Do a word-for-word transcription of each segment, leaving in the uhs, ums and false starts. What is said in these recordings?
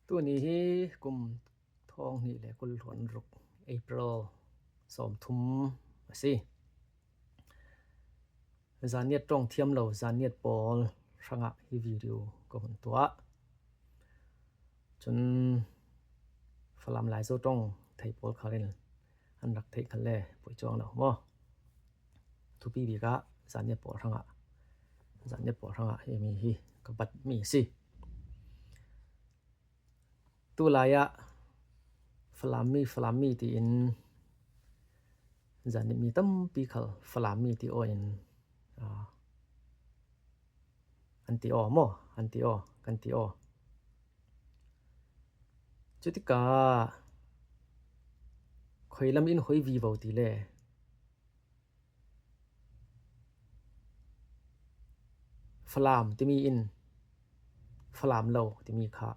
Tuni hi kum thawng hnih le kul hluan ruk, April sawmthum a si. Zaniat ṭawng thiam lo, Zaniat pawl hrangah hi video ka hun tuah. Chun Falam Laizo ṭawng thei pawl khalin an rak theih khal le poi chuang lo maw? Thupi bikah Zaniat pawl hrangah, Zaniat pawl hrangah hi mi hi ka bat mi si. Tulaiah Falam mi, Falam mi tiin Zaniat mi tampi khal Falam mi ti aw in, ah, an ti aw maw, an ti aw, kan ti aw. Chutikah khoi lam in hoi vivo ti le Falam timi in Falam lo timi kha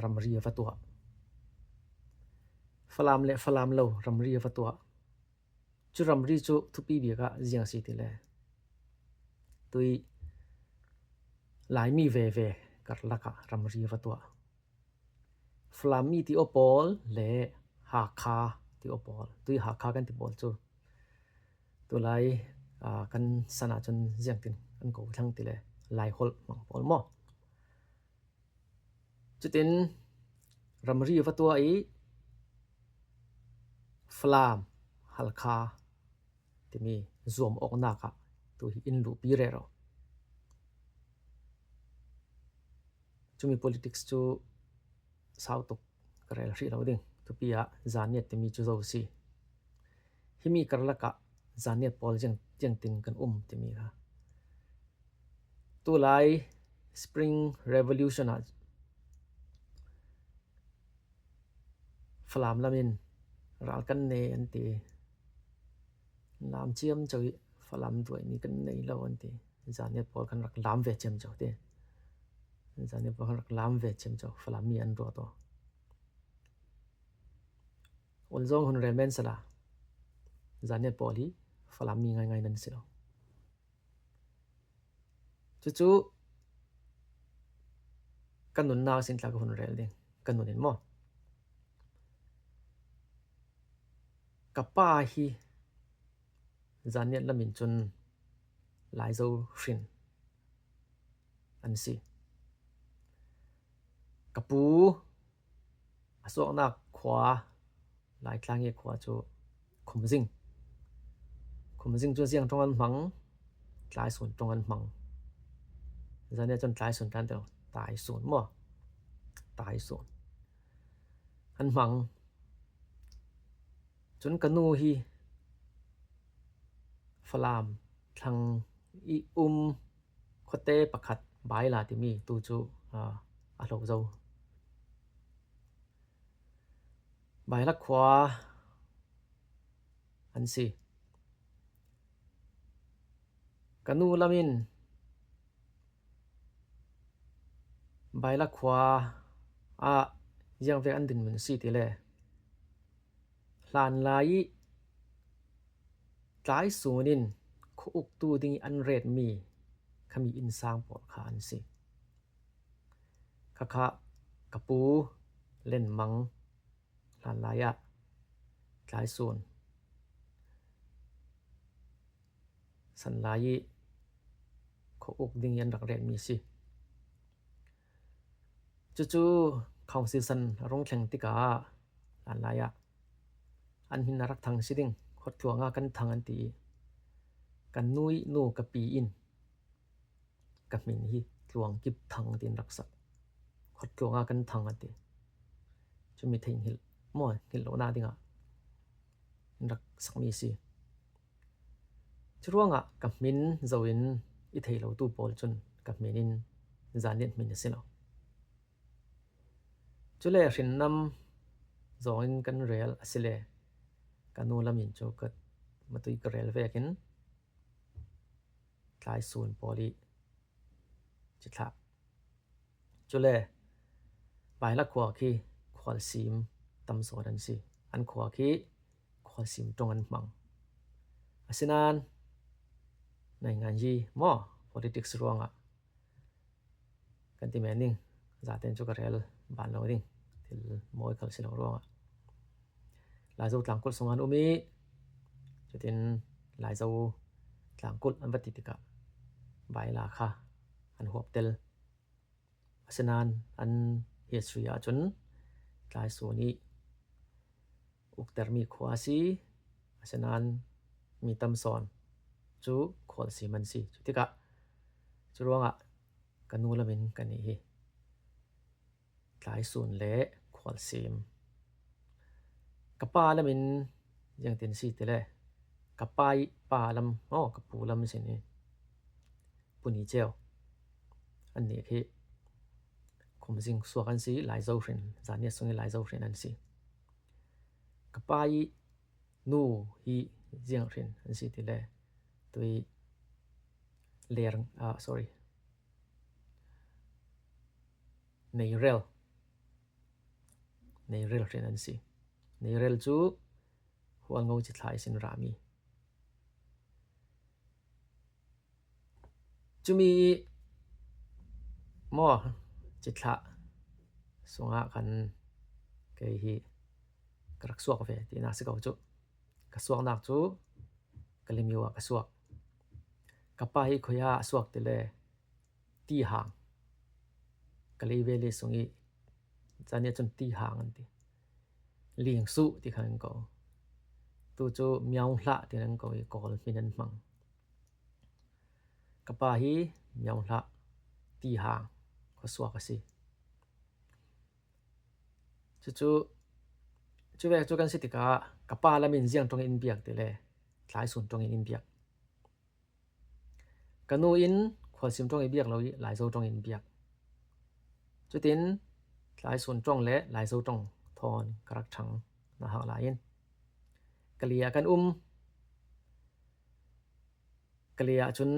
ramri a va tuah. Falam le Falam lo ramri a va tuah. Chu ramri chu thupi bikah ziang si ti le tui Laimi veve karlakah ramri a va tuah. Falam mi ti aw pawl le Hakha ti aw pawl, tui Hakha kan ti pawl chu tulai, ah, kan sana chun ziangtin kan ko thlang ti le Laiholh hmang pawl maw? Chutin ramri va tuah i Falam, Halkha timi zuam awknakah tu hi in luhpi rero. Chumi politics chu sau tuk ka rel hrih lo ding. Thupi ah Zaniat timi chu zo si. Himi karlakah Zaniat pawl ziang, ziangtin kan um timi kha. Tulai Spring Revolution ah Falam lamin ral kan nei an ti. Lam chiam chau i Falam duai ni kan nei lo an ti. Zaniat pawl kan rak lam ve chiam chau ti. Zaniat pawl kan rak lam ve chiam chau Falam mi an ruat aw. Ulzawng hun rel men sala Zaniat pawl hi Falam mi ngaingai nan si lo. Chuchu ka nunnak sin tla ka hun rel ding, ka nun in maw? Ka pa hi Zaniat lamin chun Laizo hrin an si. Ka pu a suaknak khua Laitlang i khua chu Khumzing. Khumzing chu ziang ṭawng an hmang, Tlaisun ṭawng an hmang. Zaniat chun Tlaisun kan ti lo, Taisun maw? Taisun an hmang. Chun ka nu hi Falam thlang i um khuate pakhat Baila timi tu chu, ah, a hlo zo. Baila khua an si. Ka nu lamin Baila khua ah ziangvek an dinmun si ti le hlanlai i Tlaisun in khuauktu ding i an retmi khami innsang pawl kha an si. Khakha ka pu Lenmang hlanlai ah Tlaisun sanlai i khuauk ding i an rak retmi si. Chuchu council san a rung thleng tikah hlanlai ah an hmin a rak thang si ding, Khuattluanga kan thang an ti i, ka nu i nu ka pi in ka hmin hi Tluangkip Thang tiin rak sak. Khuattluanga kan thang a ti. Chumi thei hngilh maw, hngilh lohna dingah in rak sakmi si. Churuangah ka hmin zoin i thei lotu pawl chun ka hmin in Zaniat hmin a si lo. Chule hrinnam zawngin kan rel a si le ka nu lamin chu ka matui ka rel vekin Tlaisun pawl i chithlah. Chule Baila khua khi Khualsim tam zawn an si. An khua khi Khualsim ṭawng an hmang. Asinan nainganyi maw, politics ruangah kan ti men ning, Zaten chu ka rel ban lo ding, thil mawi khal si lo ruangah. Laizo tlangkulh sungah an um i, chutin Laizo tlangkulh an va ti tikah baila kha an huap tel. Asinan an history ah chun Tlaisun i ukter mi khua a si, asinan mi tam sawn chu Khualsim an si. Chutikah chu ruangah ka nu lamin ka nih hi. Tlaisun le Khualsim. Ka pa lamin ziangtin si ti le, ka pa i pa lam, aw, ka pu lam sin hi. Pu Ni Cheu. An nih hi Khumzing suak an si, Laizo hrin, Zaniat sung i Laizo hrin an si. Ka pa i nu hi ziang hrin an si ti le, tui Ler, ah, sorry, Neirel. Neirel hrin an si. Neirel chu Hualngo Cithlai sin rami. Chumi maw, Cithlah sungah khan kei hi ka rak suak ve tina si ko chu. Ka suaknak chu Kalemyo ah ka suak. Ka pa hi khuia a suak ti le, Tihang. Kalay Valley sung i, Zaniat chun Tihang an ti. Lingsuh ti khan an ko. Tu chu Myaunghlah ti an ko i, Kawl hmin an hmang. Ka pa hi Myaunghlah, Tihang khuasuak a si. Chu chu, chu vek chu kan si tikah ka pa lamin ziang ṭawngin in biak ti le, Tlaisun ṭawngin in biak. Ka nu in Khualsim ṭawng i biak lo i, Laizo ṭawngin in biak. Chutin Tlaisun ṭawng le Laizo ṭawng thawn ka rak ṭhang na hak lai in. Kalay ah kan um. Kalay ah chun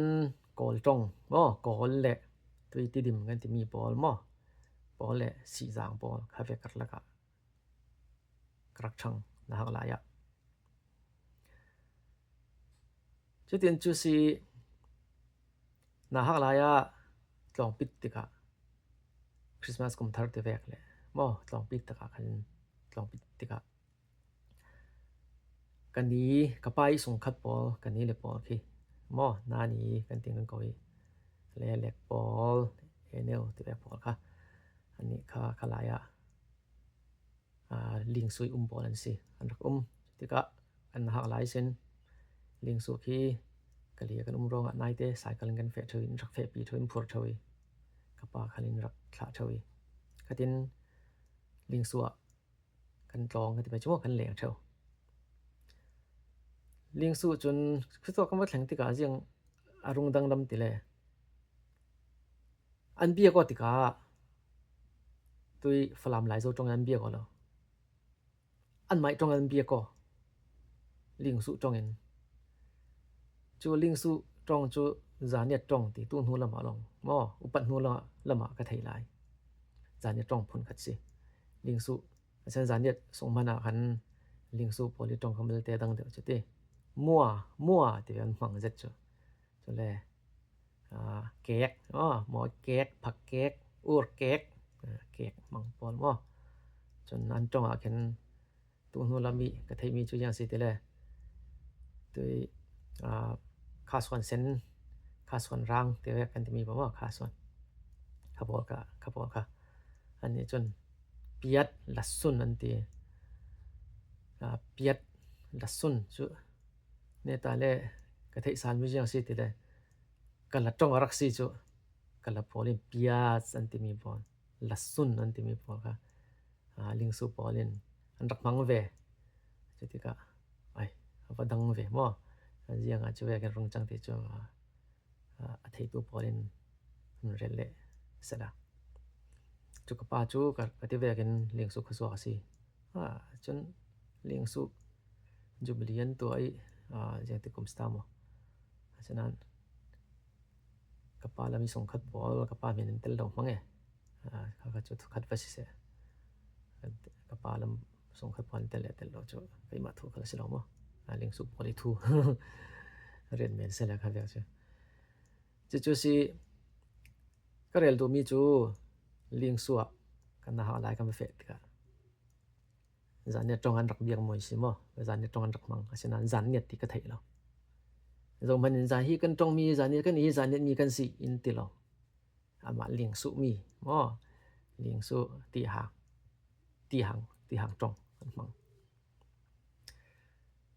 Kawl ṭawng maw, Kawl le tui Tidim kan timi pawl maw, pawl le Sihzang pawl kha vek karlak ah ka rak ṭhang na hak lai ah. Chutin chu si na hak lai ah tlawngpit tikah, Christmas kum thar ti vek le maw, tlawngpit takah khan, tlawngpit tikah ka ni, ka pa i sungkhat pawl, ka ni le pawl khi maw, na ni kan ti kan ko i, le lek pawl, eneu ti vek pawl kha, an nih kha, kha lai ah, aa, Lingsuh i um pawl an si, an rak um. Tikah kan na hak lai sin, Lingsuh khi Kalay kan um ruangah naite cycle in kan feh ṭheu i, in rak fehpi ṭheu i, in phur ṭheu i, ka pa khan in rak thlah ṭheu i. Khatin Lingsuh ah kan tlawng kan ti mai chu maw, kan leng ṭheu. Lingsuh chun khutawk kan va thleng tikah ziang a rung danglam ti le, an biak aw tikah tui Falam Laizo ṭawng an biak aw lo. An maih ṭawng an biak aw. Lingsuh ṭawngin. Chu Lingsuh ṭawng chu Zaniat ṭawng ti tu hnu lamah long maw, upat hnu lamah, lamah ka thei lai. Zaniat ṭawng phun khat si. Lingsuh, a chan Zaniat sung hmanah khan Lingsuh pawl i ṭawng kha milte dang deuh chu ti. Mua, mua ti ve an hmang zet chu. Chule, aa, kek, aw, mawi kek, phak kek, ur kek, aa, kek hmang pawl maw. Chun an ṭawngah khin tu hnu lam i ka theih mi chu ziang si ti le, tui, aa, Khasuan Sen, Khasuan Rang ti vek kan timi pawl maw, Khasuan. Kha pawl kha, kha pawl kha. An nih chun Piat Lasun an ti. Aa, Piat Lasun chu neta le ka theih sal mi ziang si ti le, Kala ṭawng a rak si chu, Kala pawl in Piat an timi pawl, Lasun an timi pawl kha, aa, Lingsuh pawl in an rak hmang ve. Chu tikah, ai, a va dang ve maw. Ziangah chu vekin rung chang ti chu, aa, a theitu pawl in an rel leh sela. Chu ka pa chu ka, ka ti vekin Lingsuh khuasuak a si. A, chun Lingsuh Jubilee an tuah i, a, ziangti kum si ta maw. A, chunan ka pa lam i sungkhat pawl, ka pa min an tel lo hmang e. A, kha, kha chu thu khat va si seh. Ka pa lam sungkhat pawl an tel le tel lo chu keimah thu kha la si lo maw. A, Lingsuh pawl i thu rian men sela kha vek chu. Chu chu si ka rel duh mi chu Lingsu ah kan na hak lai kan va feh tikah Zanniat ṭawng an rak biak maw i si maw? Zanniat ṭawng an rak hmang, asinain Zanniat ti ka theih lo. Zohmanin zan hi kan ṭawng mi, Zanniat kan i, Zanniat mi kan si in ti lo. Amah Lingsu mi maw? Lingsu Tihang, Tihang, Tihang ṭawng an hmang.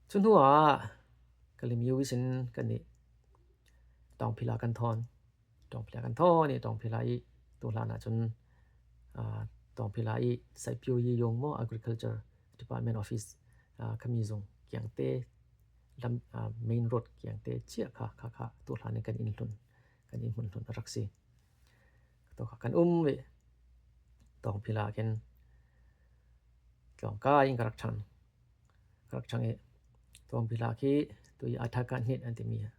Chu hnuah Kalim U sin kan nih, Tawngphila kan thawn. Tawngphila kan thawn i, Tawngphila i tu hlanah cun, aa, Tawngphila i Saipiu i yung maw, Agriculture Department Office, aa, khami zung kiangte, lam, aa, main road kiangte ciah kha, kha, kha, tu hlanin kan in hlun, kan in hmun hlun a rak si. Ka tawk kha kan um ve. Tawngphila khin tlawngkai in ka rak ṭhan. Ka rak ṭhang i, Tawngphila khi tui Athaka hnit an timi a,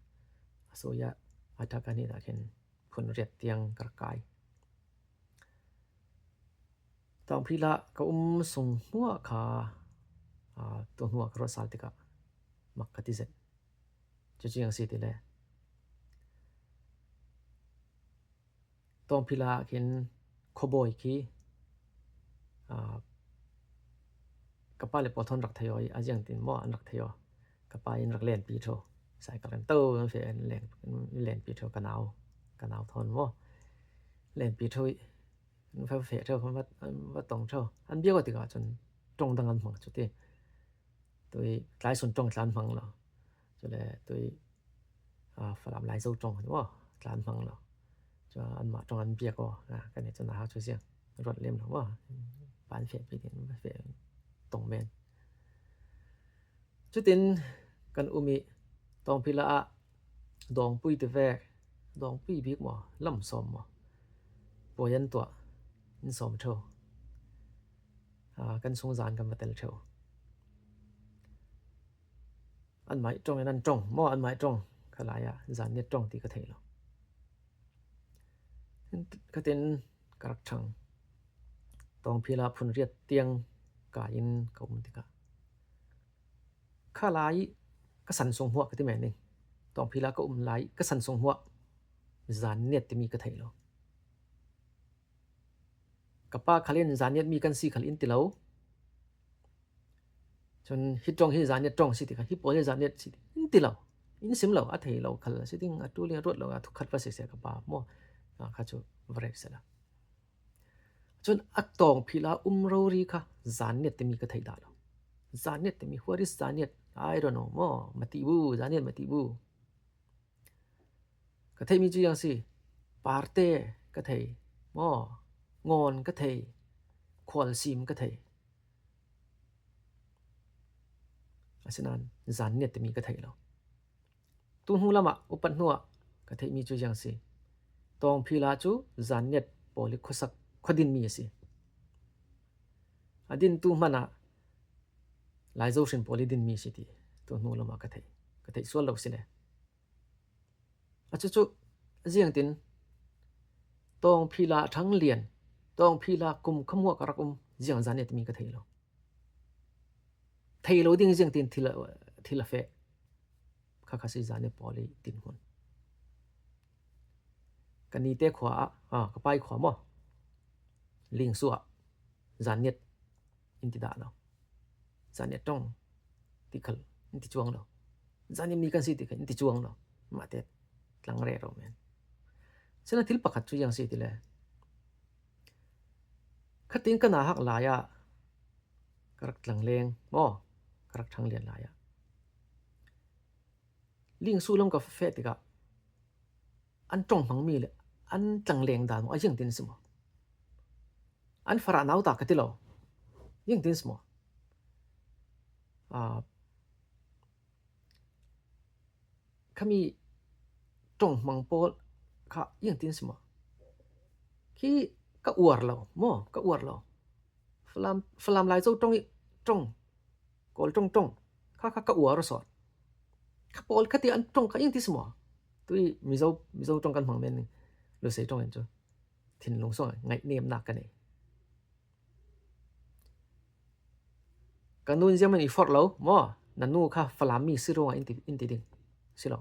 a soi ah Athaka hnit ah khin phun riat tiang ka rak kai. Tawngphila ka um sung hnuah kha, aa, tu hnuah ka ruat sal tikah mak ka ti zet. Cucu ziang si ti le, Tawngphila khin khuabawi khi, aa, ka pa le pawl thawn rak thei aw i, a ziangtin maw an rak thei aw. Ka pa in rak lenpi ṭho. Cycle kan to, an feh, an len, lenpi ṭho ka nau, ka nau thawn maw. Lenpi ṭho i, an va feh ṭho, an va, an va tong ṭho. An biak aw tikah cun ṭawng dang an hmang cu ti. Tui tlaisun ṭawng tla an hmang lo. Cule tui, aa, Falam Laizo ṭawng kan maw tla an hmang lo. Cun anmah ṭawng an biak aw. Aa, kan nih cun a hau cu ziang ruat lem lo maw. Van feh pi ding, van feh tong men. Cutin kan um i, Tawngphila ah Dawngpui ti vek, Dawngpui bik maw, lam sawm maw, puai an tuah, in sawm ṭho. Aa, kan sung zan kan va tel ṭho. Anmah ih ṭawng in an ṭawng maw, anmah ih ṭawng kha lai ah Zanniat ṭawng ti ka thei lo. Khatin ka rak ṭhang. Tawngphila phun riat tiang kai in ka um tikah kha lai ih ka san sung hmuah ka ti men ning. Tawngphila ka um lai ih ka san sung hmuah Zanniat timi ka thei lo. Ka pa khal in Zanniat mi kan si khal in ti lo. Cun hi ṭawng hi Zanniat ṭawng si ti kha, hi pawl hi Zanniat si ti in ti lo. In sim lo, a thei lo khal si ding, a ṭul in a ruat lo, a thukhat va sese ka pa maw. Aa, kha cu va rel sehla. Cun a Tawngphila um rori kha Zanniat timi ka theih dah lo. Zanniat timi, what is Zanniat? I don't know maw. Mati bu, Zanniat mati bu. Ka theihmi cu ziang si, Parte ka thei maw, Ngawn ka thei, Khualsim ka thei. Asinain Zanniat timi ka theih lo. Tu hnu lamah upat hnuah ka theihmi cu ziang si, Tawngphila cu Zanniat pawl ih khuasak, khuadinmi a si. A dintu hmanah Laizo hrin pawl ih dinmi a si ti tu hnu lamah ka theih, ka theih sual lo si le. A cucu ziangtin Tawngphila ṭhang lian, Tawngphila kum kha hmuah ka rak um, ziang Zanniat timi ka thei lo. Thei lo ding ziangtin thil a, thil a feh. Kha kha si Zanniat pawl ih dinhmun. Ka nite khua ah, aa, ka pa ih khua maw, Lingsu ah Zanniat in ti dah lo. Zanniat ṭawng ti khal in ti cuang lo. Zanniat mi kan si ti khal in ti cuang lo. Mahte tlang rero men. Sina thil pakhat cu ziang si ti le, khatin ka na hak lai ah ka rak tlangleng maw, ka rak ṭhang lian lai ah Lingsu lam ka feh tikah an ṭawng hmangmi le an tlangleng dan maw, a ziangtin si maw? An farah nau ta ka ti lo. Ziangtin si maw? Aa, khami ṭawng hmang pawl kha ziangtin si maw? Khi ka uar lo maw, ka uar lo. Falam, Falam Laizo ṭawng ih ṭawng, Kawl ṭawng ṭawng kha kha ka uar aw sawn. Kha pawl kha ti an ṭawng kha ziangtin si maw? Tui Mizo, Mizo ṭawng kan hmang men ning, Lusei ṭawng in cu thinlung sungah ngaihnemnak ka nei. Ka nu in ziangman i forh lo maw, na nu kha Falam mi si ruangah in ti, in ti ding si lo.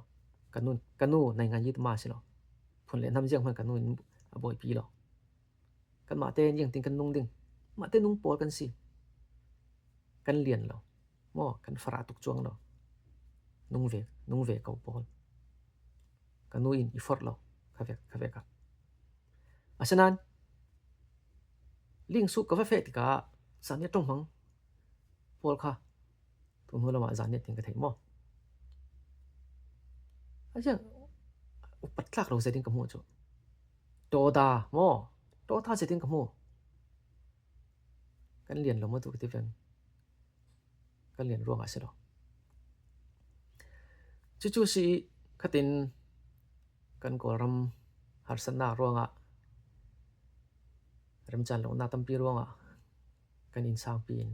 Ka nu, ka nu naingan yitma si lo. Phun le hnam zianghman ka nu in a buaipi lo. Kanmahte niangtin kan nung ding. Mahte nung pawl kan si. Kan lian lo. Maw, kan farah tuk cuang lo. Nung ve, nung ve ko pawl. Ka nu in i forh lo. Ka vek, ka vek a. Asinan, Ling Suk ka va feh tikah, Zaniat ṭong hmang pawl kha. Tu hnu lamah Zaniat ding ka thei maw? A ziang upat tlak lo zia ding ka hmu cu. Tawda maw? Tawda zia ding ka hmu. Kan lian lo maw tu ka ti veng. Kan lian ruangah si lo. Cucu si khatin kan Kawlram harsatnak ruangah, remcan lonak tampi ruangah kan innsangpi in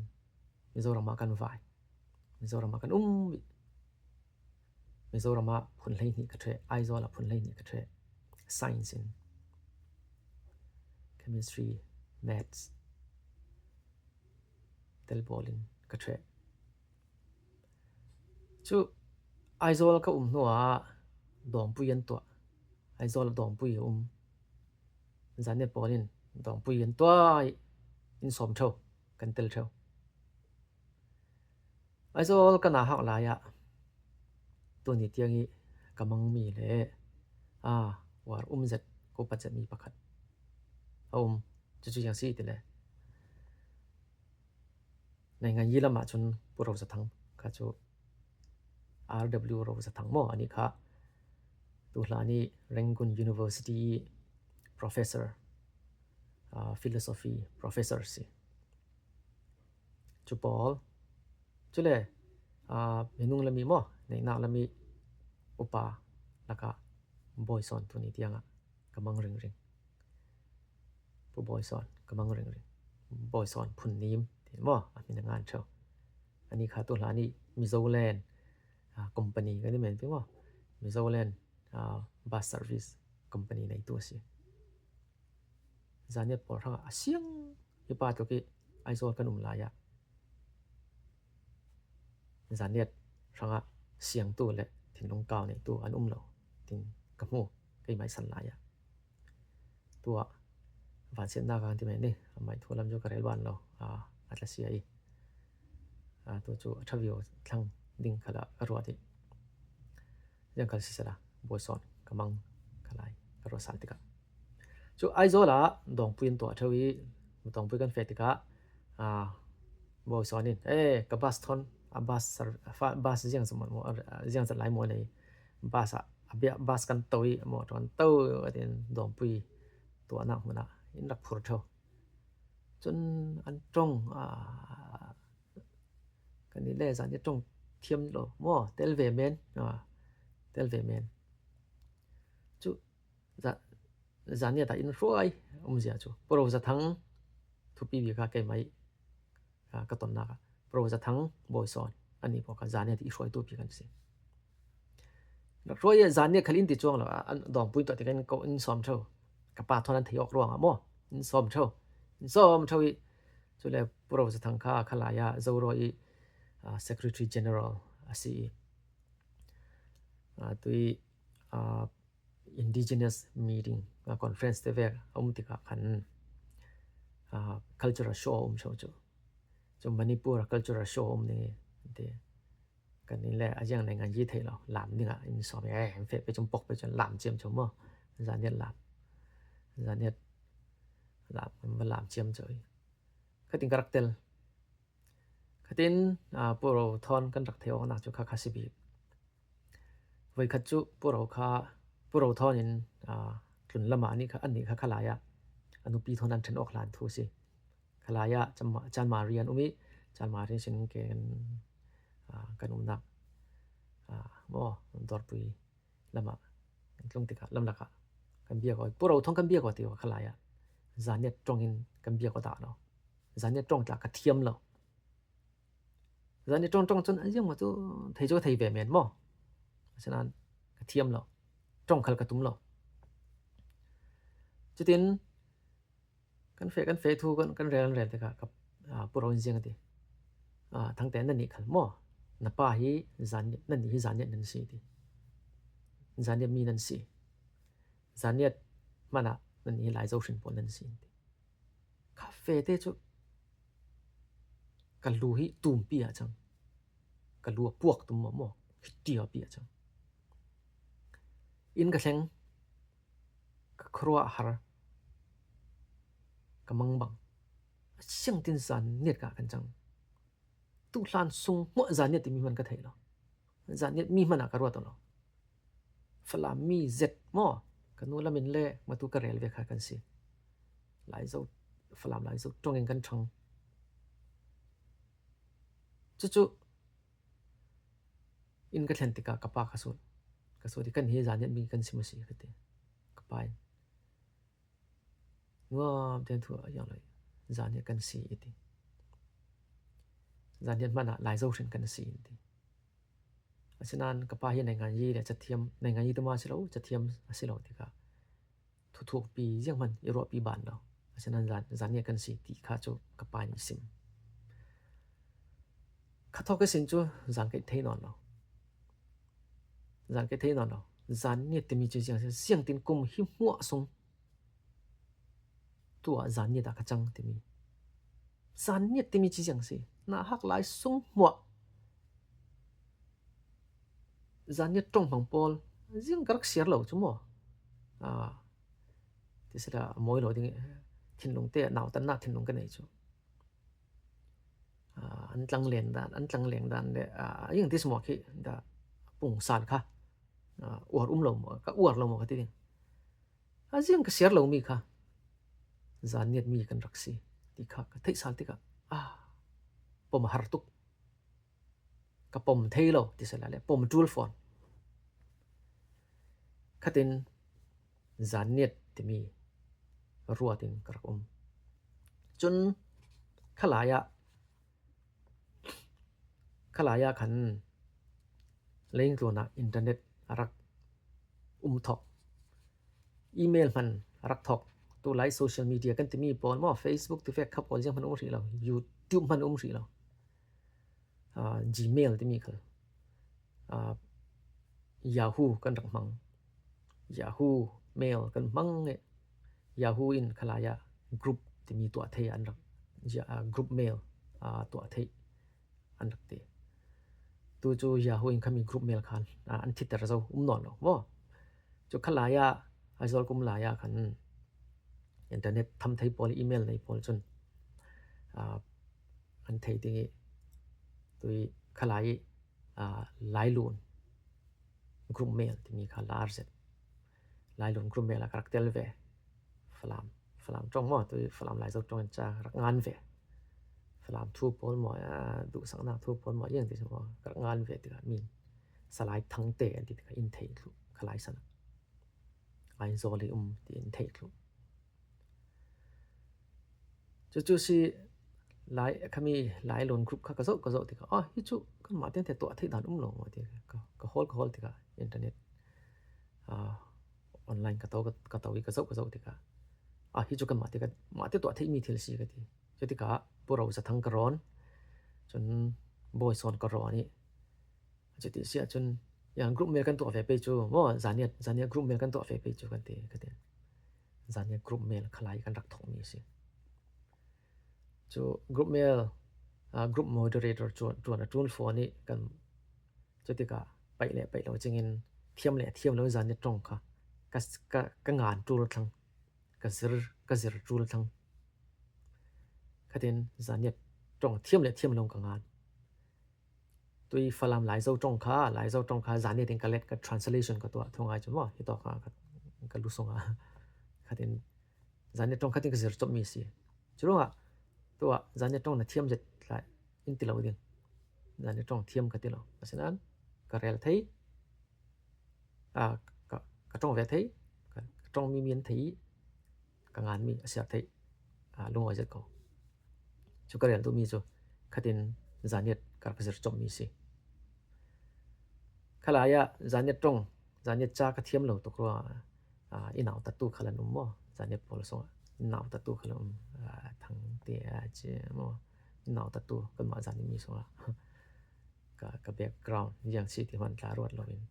Mizoram ah kan vai. Mizoram ah kan um. Mizoram ah phun hleihnih ka ṭheh, Aizawl ah phun hleihnih ka ṭheh. Science in, chemistry, maths, telbawl in ka ṭheh. Cu Aizawl ka um hnuah Dawngpui an tuah. Aizawl Dawngpui a um. Zaniat pawl in Dawngpui an tuah i in sawm ṭheu, kan tel ṭheu. Aizawl ka na hak lai ah tuni tiang i ka mangmi le, a, uar um zet, ko pat zet mi pakhat a um. Cucu ziang si ti le, naingan yi lamah cun Pu Ro Za Thang kha cu, R W Ro Za Thang maw, anih kha tu hlan i Rangoon University professor, a, philosophy professor si. Cu pawl, cule, a, minung lam i maw, neihnak lam i upa lakah Bawisawn tuni tiangah ka mang ringring. Pu Bawisawn ka mang ringring. Bawisawn Phunnim ti maw, a hmin a ngan ṭheu. Anih kha tu hlan i Mizoland, a, company kan i men pi maw, Mizoland, a, bus service company neitu a si. Zaniat pawl hrangah a siang hi pa tuk i Aizawl kan um lai ah Zaniat hrangah siangtu le thinlung kau neitu an um lo tin ka hmu, keimah i san lai ah. Tuah vansiatnak kan ti men ni, amah thu lam cu ka rel ban lo, a, a tlasia i, a, tu cu a ṭha viau thlang ding khalah ka ruat i, ziang khal sisela, Bawisawn ka mang kha lai ka ruat sal tikah. Cu Aizawl ah Dawngpui an tuah ṭheu i, Dawngpui kan feh tikah, a, Bawisawn in, "Eh, ka bus thawn, a bus sar-, a fa-, bus ziang zat maw, a, ziang zat lai maw nei, bus ah, a bia-, bus kan to i, mawṭaw kan to," a tin Dawngpui tuahnak hmun ah in rak phur ṭheu. Cun an ṭong, a, kan i le Zaniat ṭong thiam lo maw, tel ve men, a, tel ve men. Cu Za-, Zaniat ah in hruai um zia cu Pu Ro Za Thang thupi bik ah keimah i, a, ka tonnak ah Pu Ro Za Thang, Bawisawn, anih pawl kha Zaniat i hruaitu pi kan si. Rak hruai i Zaniat khal in ti cuang lo, a, an Dawngpui tuah tikah in ko in sawm ṭheu. Ka pa thawn an thei awk ruangah maw, in sawm ṭheu. In sawm ṭheu i, cule Pu Ro Za Thang kha kha lai ah Zorawi i, a, Secretary General a si i, a, tu i, a, Indigenous meeting, a, conference te vek a um tikah khan, a, cultural show a um ṭheu cu. Cu Manipur ah cultural show a um ning i, ti. Kan in le a ziang nei ngan yi thei lo, lam dingah in sawm i, eh, an feh pei cun pok pei cun lam ciam ṭheu maw. Zaniat lam. Zaniat lam, an va lam ciam ṭheu i. Khatin ka rak tel. Khatin, aa, Pu Ro thawn kan rak thei awknak cu kha kha si bik. Voikhat cu Pu Ro kha, Pu Ro thawn in, aa, tlun lamah anih kha, annih kha kha lai ah a nupi thawn an ṭhen awk hlan thu si. Kha lai ah Chan Ma-, Chan Mari an um i, Chan Mari sin ke kan, aa, kan umnak, aa, maw, Dawrpui lamah kan tlung tikah lamlak ah kan biak aw, Pu Ro thawn kan biak aw ti aw kha lai ah. Zaniat ṭong in kan biak aw dah lo. Zaniat ṭong tla ka thiam lo. Zaniat ṭong ṭong cun a ziang maw cu thei cu ka thei ve men maw? Asinain ka thiam lo. Ṭong khal ka tum lo. Cutin kan feh, kan feh thu kan, kan rel, kan rel tikah ka, aa, Pu Ro in ziang a ti. Aa, Thangte nannih khal maw? Na pa hi Zaniat, nannih hi Zaniat nan si ti. Zaniat mi nan si. Zaniat hmanh ah nannih hi Laizo hrin pawl nan si ti. Fete chu ka lu hi tumpi a chang. Ka lu a puak tum maw maw. Hi tia pi a chang. Inn ka thleng, ka khuaruah a har, ka mangbang. A siang tin Zanniat ka kan chang. Tu hlan sung hmuah Zanniat timi hman ka thei lo. Zanniat mi hmanah ka ruat lo. Falam mi zet maw. Ka nu lamin le matu ka rel ve kha kan si. Laizo, Falam Laizo ṭawngin kan ṭhang. Cucu inn ka thlen tikah ka pa ka sut. Ka sut i kan hi Zanniat mi kan si maw si ka ti. Ka pa in nuam tein thu a iang lo. Zanniat kan si i ti. Zanniat hmanah Laizo hrin kan si i ti. Asinain ka pa hi naingan yi le cathiam, naingan yi tuma a si lo, cathiam a si lo tikah thuthukpi zianghman i ruahpi ban lo. Asinain Zan, Zanniat kan si ti kha cu ka pa in i sim. Kha thawk i sin cu Zanniat thei nawn lo. Zanniat thei nawn lo. Zanniat timi cu ziang, ziang tin kum hi hmuah sung tuah Zanniat ah ka cang timi. Zanniat timi ci ziang si. Nahak lai sung hmuah Zanniat ṭong hmang pawl ziang ka rak siar lo cu maw. Ah, ti si la a mawi lo ding i thinlung te, nautannak thinlung ka nei cu. Ah, an tlang len dan, an tlang leng dan le, ah, ziang ti si maw khi da pungsal kha. Ah, uar um lo maw, ka uar lo maw ka ti ding. A ziang ka siar lomi kha Zanniat mi kan rak si ti kha ka theih sal tikah, ah, pom a har tuk. Ka pom thei lo ti sela le pom ṭul fawn. Khatin Zanniat timi ruat in ka rak um. Cun khalai ah, khalai ah khan leitungah internet a rak um thawk, email hman a rak thawk, tulai social media kan timi pawl maw, Facebook, TikTok kha pawl ziang hman um hrih lo, YouTube hman um hrih lo. Ah, Gmail timi khal, ah, Yahoo kan rak hmang. Yahoo Mail kan hmang nge. Yahoo in khalai ah group timi tuah thei an rak, ya-, ah, group mail, ah, tuah thei an rak ti. Tu cu Yahoo in khami group mail khan, ah, an thiter zo um nawn lo maw. Cu khalai ah, Aizawl kum lai ah khan internet tham thei pawl, email nei pawl cun, ah, an thei ding i tui khalai i, ah, Lailun group mail timi kha lar zet. Lailun group mail ah ka rak tel ve. Falam, Falam ṭong maw, tui Falam Laizo ṭong in ca rak ngan ve. Falam thu pawl maw, ah, duhsaknak thu pawl maw, ziang ti si maw, ka rak ngan ve tikah min Salai Thangte an ti tikah in thei thluh, khalai san ah. Aizawl i um ti in thei thluh. Cucu si lai, khami Lailun group kha ka zoh, ka zoh tikah, ah, hi cu kanmah te tuah theih dan um lo maw ti ka, ka hawl, ka hawl tikah internet, ah, online ka to, ka, ka to i ka zoh, ka zoh tikah, ah, hi cu kanmah te, kanmah te tuah theihmi thil si ka ti. Cutikah Pu Ro Za Thang ka rawn, cun Bawi Sawn ka rawn i, cuti si ahcun, yan group mail kan tuah ve pei cu maw, Zanniat, Zanniat group mail kan tuah ve pei cu kan ti, ka ti. Zanniat group mail khalai kan rak thawkmi a si. Cu group mail, ah, group moderator cu, ṭuan a ṭul fawn i kan, cutikah paih le paih lo cingin thiam le thiam lo Zanniat ṭong kha ka, ka, ka ngan ṭul thlang, ka zir, ka zir ṭul thlang. Khatin Zanniat ṭong thiam le thiam lo ka ngan. Tui Falam Laizo ṭong kha, Laizo ṭong kha Zanniat in ka let, ka translation ka tuah, thungai cu maw, hi tawk kha ka, ka lu sungah. Khatin Zanniat ṭong khatin ka zir copmi a si. Curuangah tuah Zanniat ṭong na thiam zet lai in ti lo ding. Zanniat ṭong thiam ka ti lo. Asinain ka rel thei, ah, ka, ka ṭong ve thei, ka, ka ṭongmi mi an thei i ka nganmi a siar theih, ah, lungawi zet ko. Cu ka rel duhmi cu khatin Zanniat ka rak zir copmi a si. Khalai ah Zanniat ṭong, Zanniat ca ka thiam lo tuk ruangah, ah, i nautattu khal an um maw? Zanniat pawl sungah i nautattu khal an um, ah, Thangte, ah, ci maw? I nautattu kanmah Zanniat mi sungah ka, ka background ziang si ti hman tla ruat loin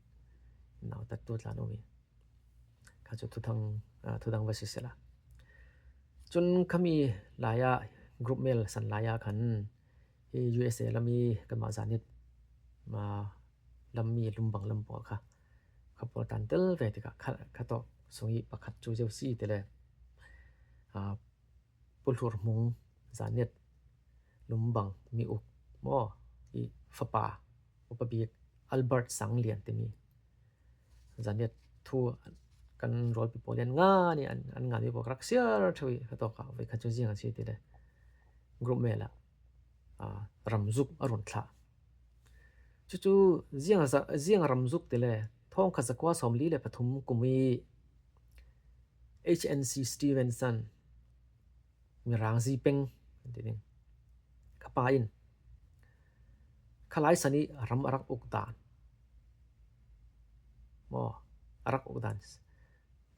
nautattu tla an um i kha cu thuthang, ah, thudang va si sehla. Cun khami lai-ah group mail san lai-ah khan hi U S A lam i kanmah Zanniat, ah, lam mi Lumbang lam pawl kha, kha pawl tan tel ve tikah kha, kha tawk sung i pakhat cu ziau si ti le, ah, Pu Hlur Hmung Zanniat Lumbang mi uk maw, i fapa upa bik Albert Sang Lian timi Zanniat thu kan rualpi pawl i an ngan i an, an ngan mi pawl ka rak siar ṭheu i ka tawk ah voi khat cu ziang a si ti le group mail ah, ah, ramzuk a run thlah. Cucu ziang a za-, ziang a ramzuk ti le thawngkhat zakua sawmli le pathum kum i H N C Stevenson Mirang Zi Peng kan ti ding. Ka pa in kha lai san i ram a rak uk dan maw, a rak uk dan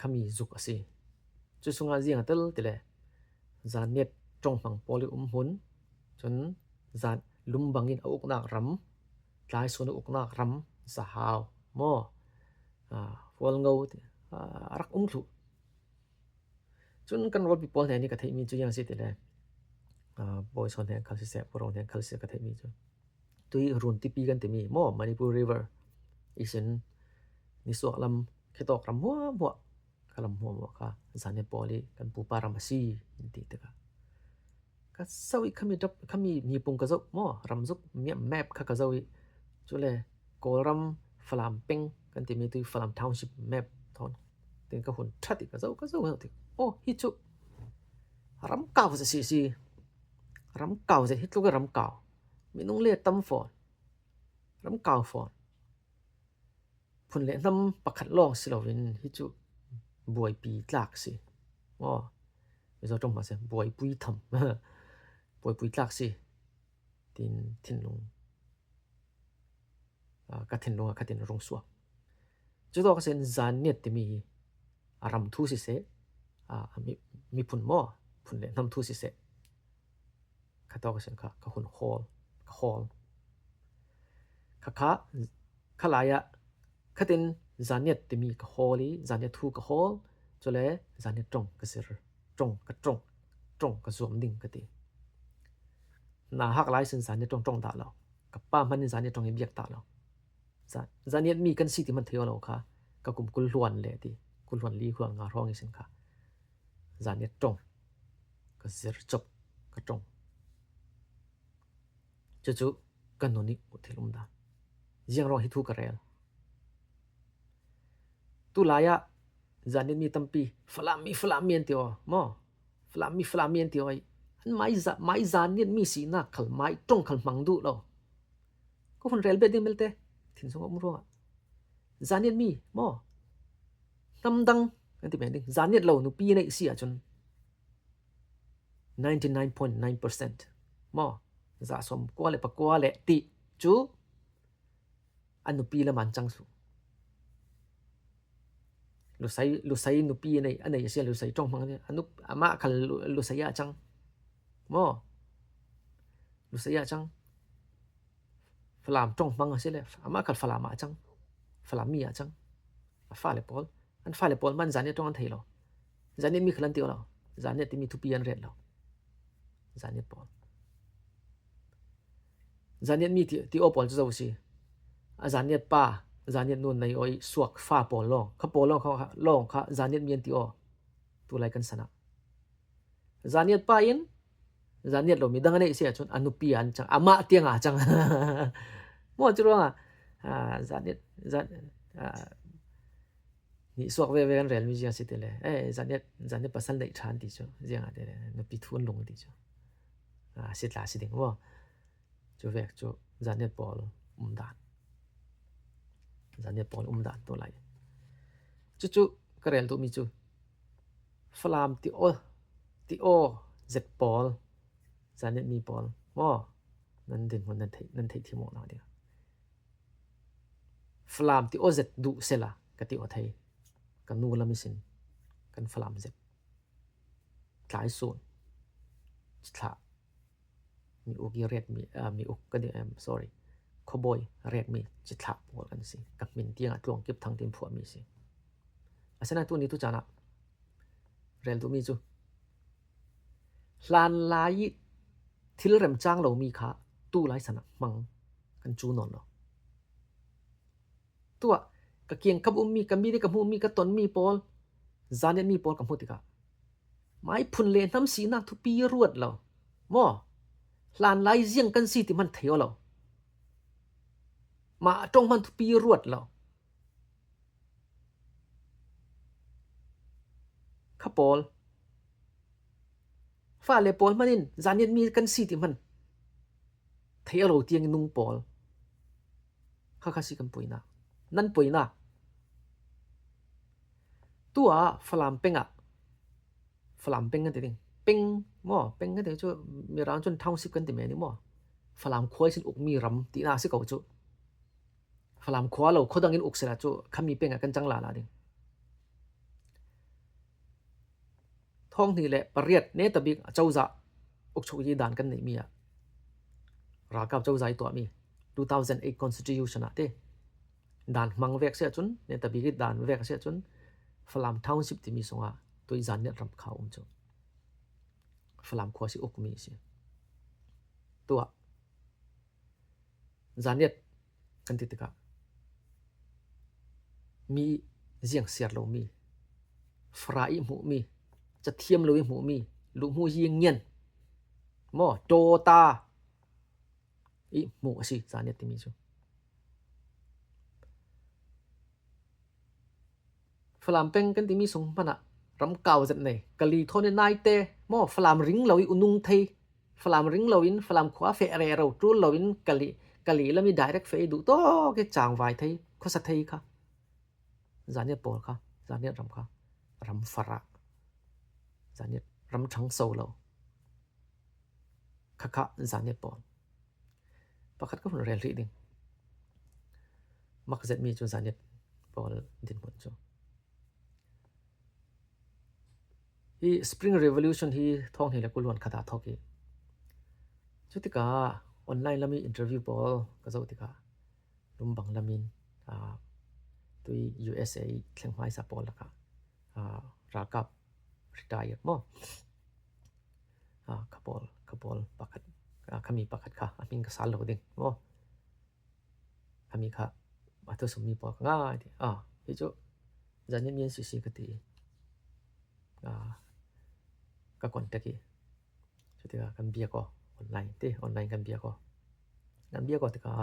khami zuk a si. Cu sungah ziang a tel ti le Zanniat ṭong hmang pawl i um hmun, cun Zan-, Lumbang in a uknak ram, Tlaisun a uknak ram, Zahau maw, ah, Hualngo ti, ah, a rak um thluh. Cun kan rualpi pawl hnen i ka theihmi cu ziang si ti le, ah, Bawi Sawn hnen khal siseh, Pu Ro hnen khal siseh ka theihmi cu tui run tipi kan timi maw, Manipur River ihsin nisuak lam khitawk ram hmuahhmuah, kha lam hmuahhmuah kha Zanniat pawl i kan pupa ram a si in ti tikah ka zoh i khami dap, khami mipung ka zoh maw, ramzuk mi-, map kha ka zoh i, cule Kawlram Falam peng kan timi tui Falam Township map thawn tin ka hun ṭhat i ka zoh, ka zoh, ka zoh tik, oh, hi cu ram kau zet si, si. Ram kau zet, hi tluk i ram kau. Minung le tam fawn. Ram kau fawn. Phun le hnam pakhat lawng si loin hi cu buaipi tlak si. Aw, Mizo ṭong hmang si, buaipui tham. Buaipui tlak si. Tin thinlung, ah, ka thinlung ah khatin a rung suak. Cutawk a sin Zanniat timi hi a ram thu siseh, ah, a mi, miphun maw, phun le hnam thu siseh. Kha tawk a sin kha ka hun hawl, ka hawl. Kha kha, kha lai ah khatin Zanniat timi ka hawl i, Zanniat thu ka hawl, cule Zanniat ṭong ka zir, ṭong ka ṭong, ṭong ka zuam ding ka ti. Na hak lai sin Zanniat ṭong ṭong dah lo. Ka pa hmanh in Zanniat ṭong i biak dah lo. Za-, Zanniat mi kan si ti hman thei aw lo kha, ka kum kul hluan le ti, kul hluan li hluan nga hrawng i sin kha Zanniat ṭong ka zir cop, ka ṭong. Cucu ka nun i thil um dan. Ziang ruang hi thu ka rel? Tu lai ah Zanniat mi tampi Falam mi, Falam mi an ti aw maw? Falam mi, Falam mi an ti aw i, an mai za-, mai Zanniat mi sinak khal, mai ṭong khal hmang duh lo. Ka hun rel bet ding belte, thin sung a um ruangah Zanniat mi maw, hnam dang kan ti men ding, Zanniat lo nupi neih si ahcun ninety nine point nine percent maw, za sawm kua le pakua le ti cu a nupi lam an cang su. Lusai, Lusai nupi a nei, a nei a si, Lusai ṭong hmang a si. A nup-, amah khal Lu-, Lusai ah cang. Maw? Lusai ah cang. Falam ṭong hmang a si le, amah khal Falam ah cang. Falam mi ah cang. A fale pawl. An fale pawl man Zanniat ṭong an thei lo. Zanniat mi khal an ti aw lo. Zanniat timi thupi an ret lo. Zanniat pawl. Zanniat mi ti, ti aw pawl cu zo si. A Zanniat pa, Zanniat nu nei aw i suak fa pawl lawng. Kha pawl lawng kha, lawng kha Zanniat mi an ti aw. Tu lai kan san ah. Zanniat pa in, Zanniat lo midang a neih si ahcun a nupi an cang, amah tiang a cang. Maw cu ruangah, ah, Zanniat, Zan-, ah, nih suak veve kan relmi ziang si ti le, eh, Zanniat, Zanniat pasal neih ṭhan ti cu, ziang a ti le, nupi thu an lung ti cu. Ah, si tla si ding maw? Cu vek cu Zanniat pawl um dan. Zanniat pawl um dan tu lai. Cucu ka rel duhmi cu Falam ti aw, ti aw zet pawl, Zanniat mi pawl maw, nan dinhmun nan theih, nan theih thim awknak ding. Falam ti aw zet duh sela ka ti aw thei. Ka nu lam ihsin kan Falam zet. Tlaisun, Cithlah, mi uk i retmi, ah, mi uk ka ti, em, sorry, khuabawi retmi Cithlah pawl kan si. Ka hmin tiangah Tluang Kip Thang tin phuahmi si. Asinain tuni tu caan ah rel duhmi cu Hlanlai thil remchang lo mi kha tulai sana hmang kan cu nawn lo. Tuah ka kiangkap ummi, ka mit i ka hmuhmi, ka tonmi pawl, Zanniat mi pawl ka hmuh tikah maiphun le hnam sinak thupi ruat lo maw? Hlanlai ziang kan si ti hman thei aw lo. Mah ṭong hman thupi ruat lo. Kha pawl, fale pawl hmanin Zanniat mi kan si ti hman thei aw lo tiang i nung pawl. Kha kha si kan puinak, nan puinak. Tuah Falam peng ah, Falam peng kan ti ding, peng maw, peng kan ti cu Mirang cun township kan ti men i maw? Falam khua sin ukmi ram tinak si ko cu. Falam khua lo khuadang in uk sila cu khami peng ah kan cang lala ding. Thawng hnih le pariat netabik a cozah ukchuk i dan kan neihmi ah ralkap cozah i tuahmi two thousand eight constitution ah te dan hmang vek si ahcun, netabik i dan vek si ahcun Falam township timi sungah tuih Zanniat ram kha um cu Falam khua si ukmi si. Tuah Zanniat kan ti tikah mi ziang siar lomi, fara i hmuhmi, cathiam lo i hmuhmi, luhmu yi ngian maw, dawta i hmuh a si Zanniat timi cu. Falam peng kan timi sung hmanah ram kau zet nei, Kali thawn i naite maw, Falam ring lo i unung thei, Falam ring loin, Falam khua feh rero ṭul loin Kali, Kali lam i direct feh i duh tawk i cangvai thei, khuasa thei kha Zanniat pawl kha, Zanniat ram kha, ram fara, Zanniat ram ṭhang so lo. Khakha Zanniat pawl. Pakhat ka hun rel hrih ding. Mak zetmi cu Zanniat pawl dinhmun cu. Hi Spring Revolution hi thawng hnih le kul luan khat ah thawk hi. Cutikah online lam i interview pawl ka zoh tikah Lumbang lamin, aa, tui U S A i thleng hmaisa pawl lakah, aa, ralkap retired maw? Aa, kha pawl, kha pawl pakhat, aa, khami pakhat kha a hming ka sal lo ding maw? Khami kha a thusummi pawl ka ngai ti. Aa, hi cu Zanniat mi an si si ka ti. Aa, ka contact i. Cutikah kan biak aw, online ti, online kan biak aw. Kan biak aw tikah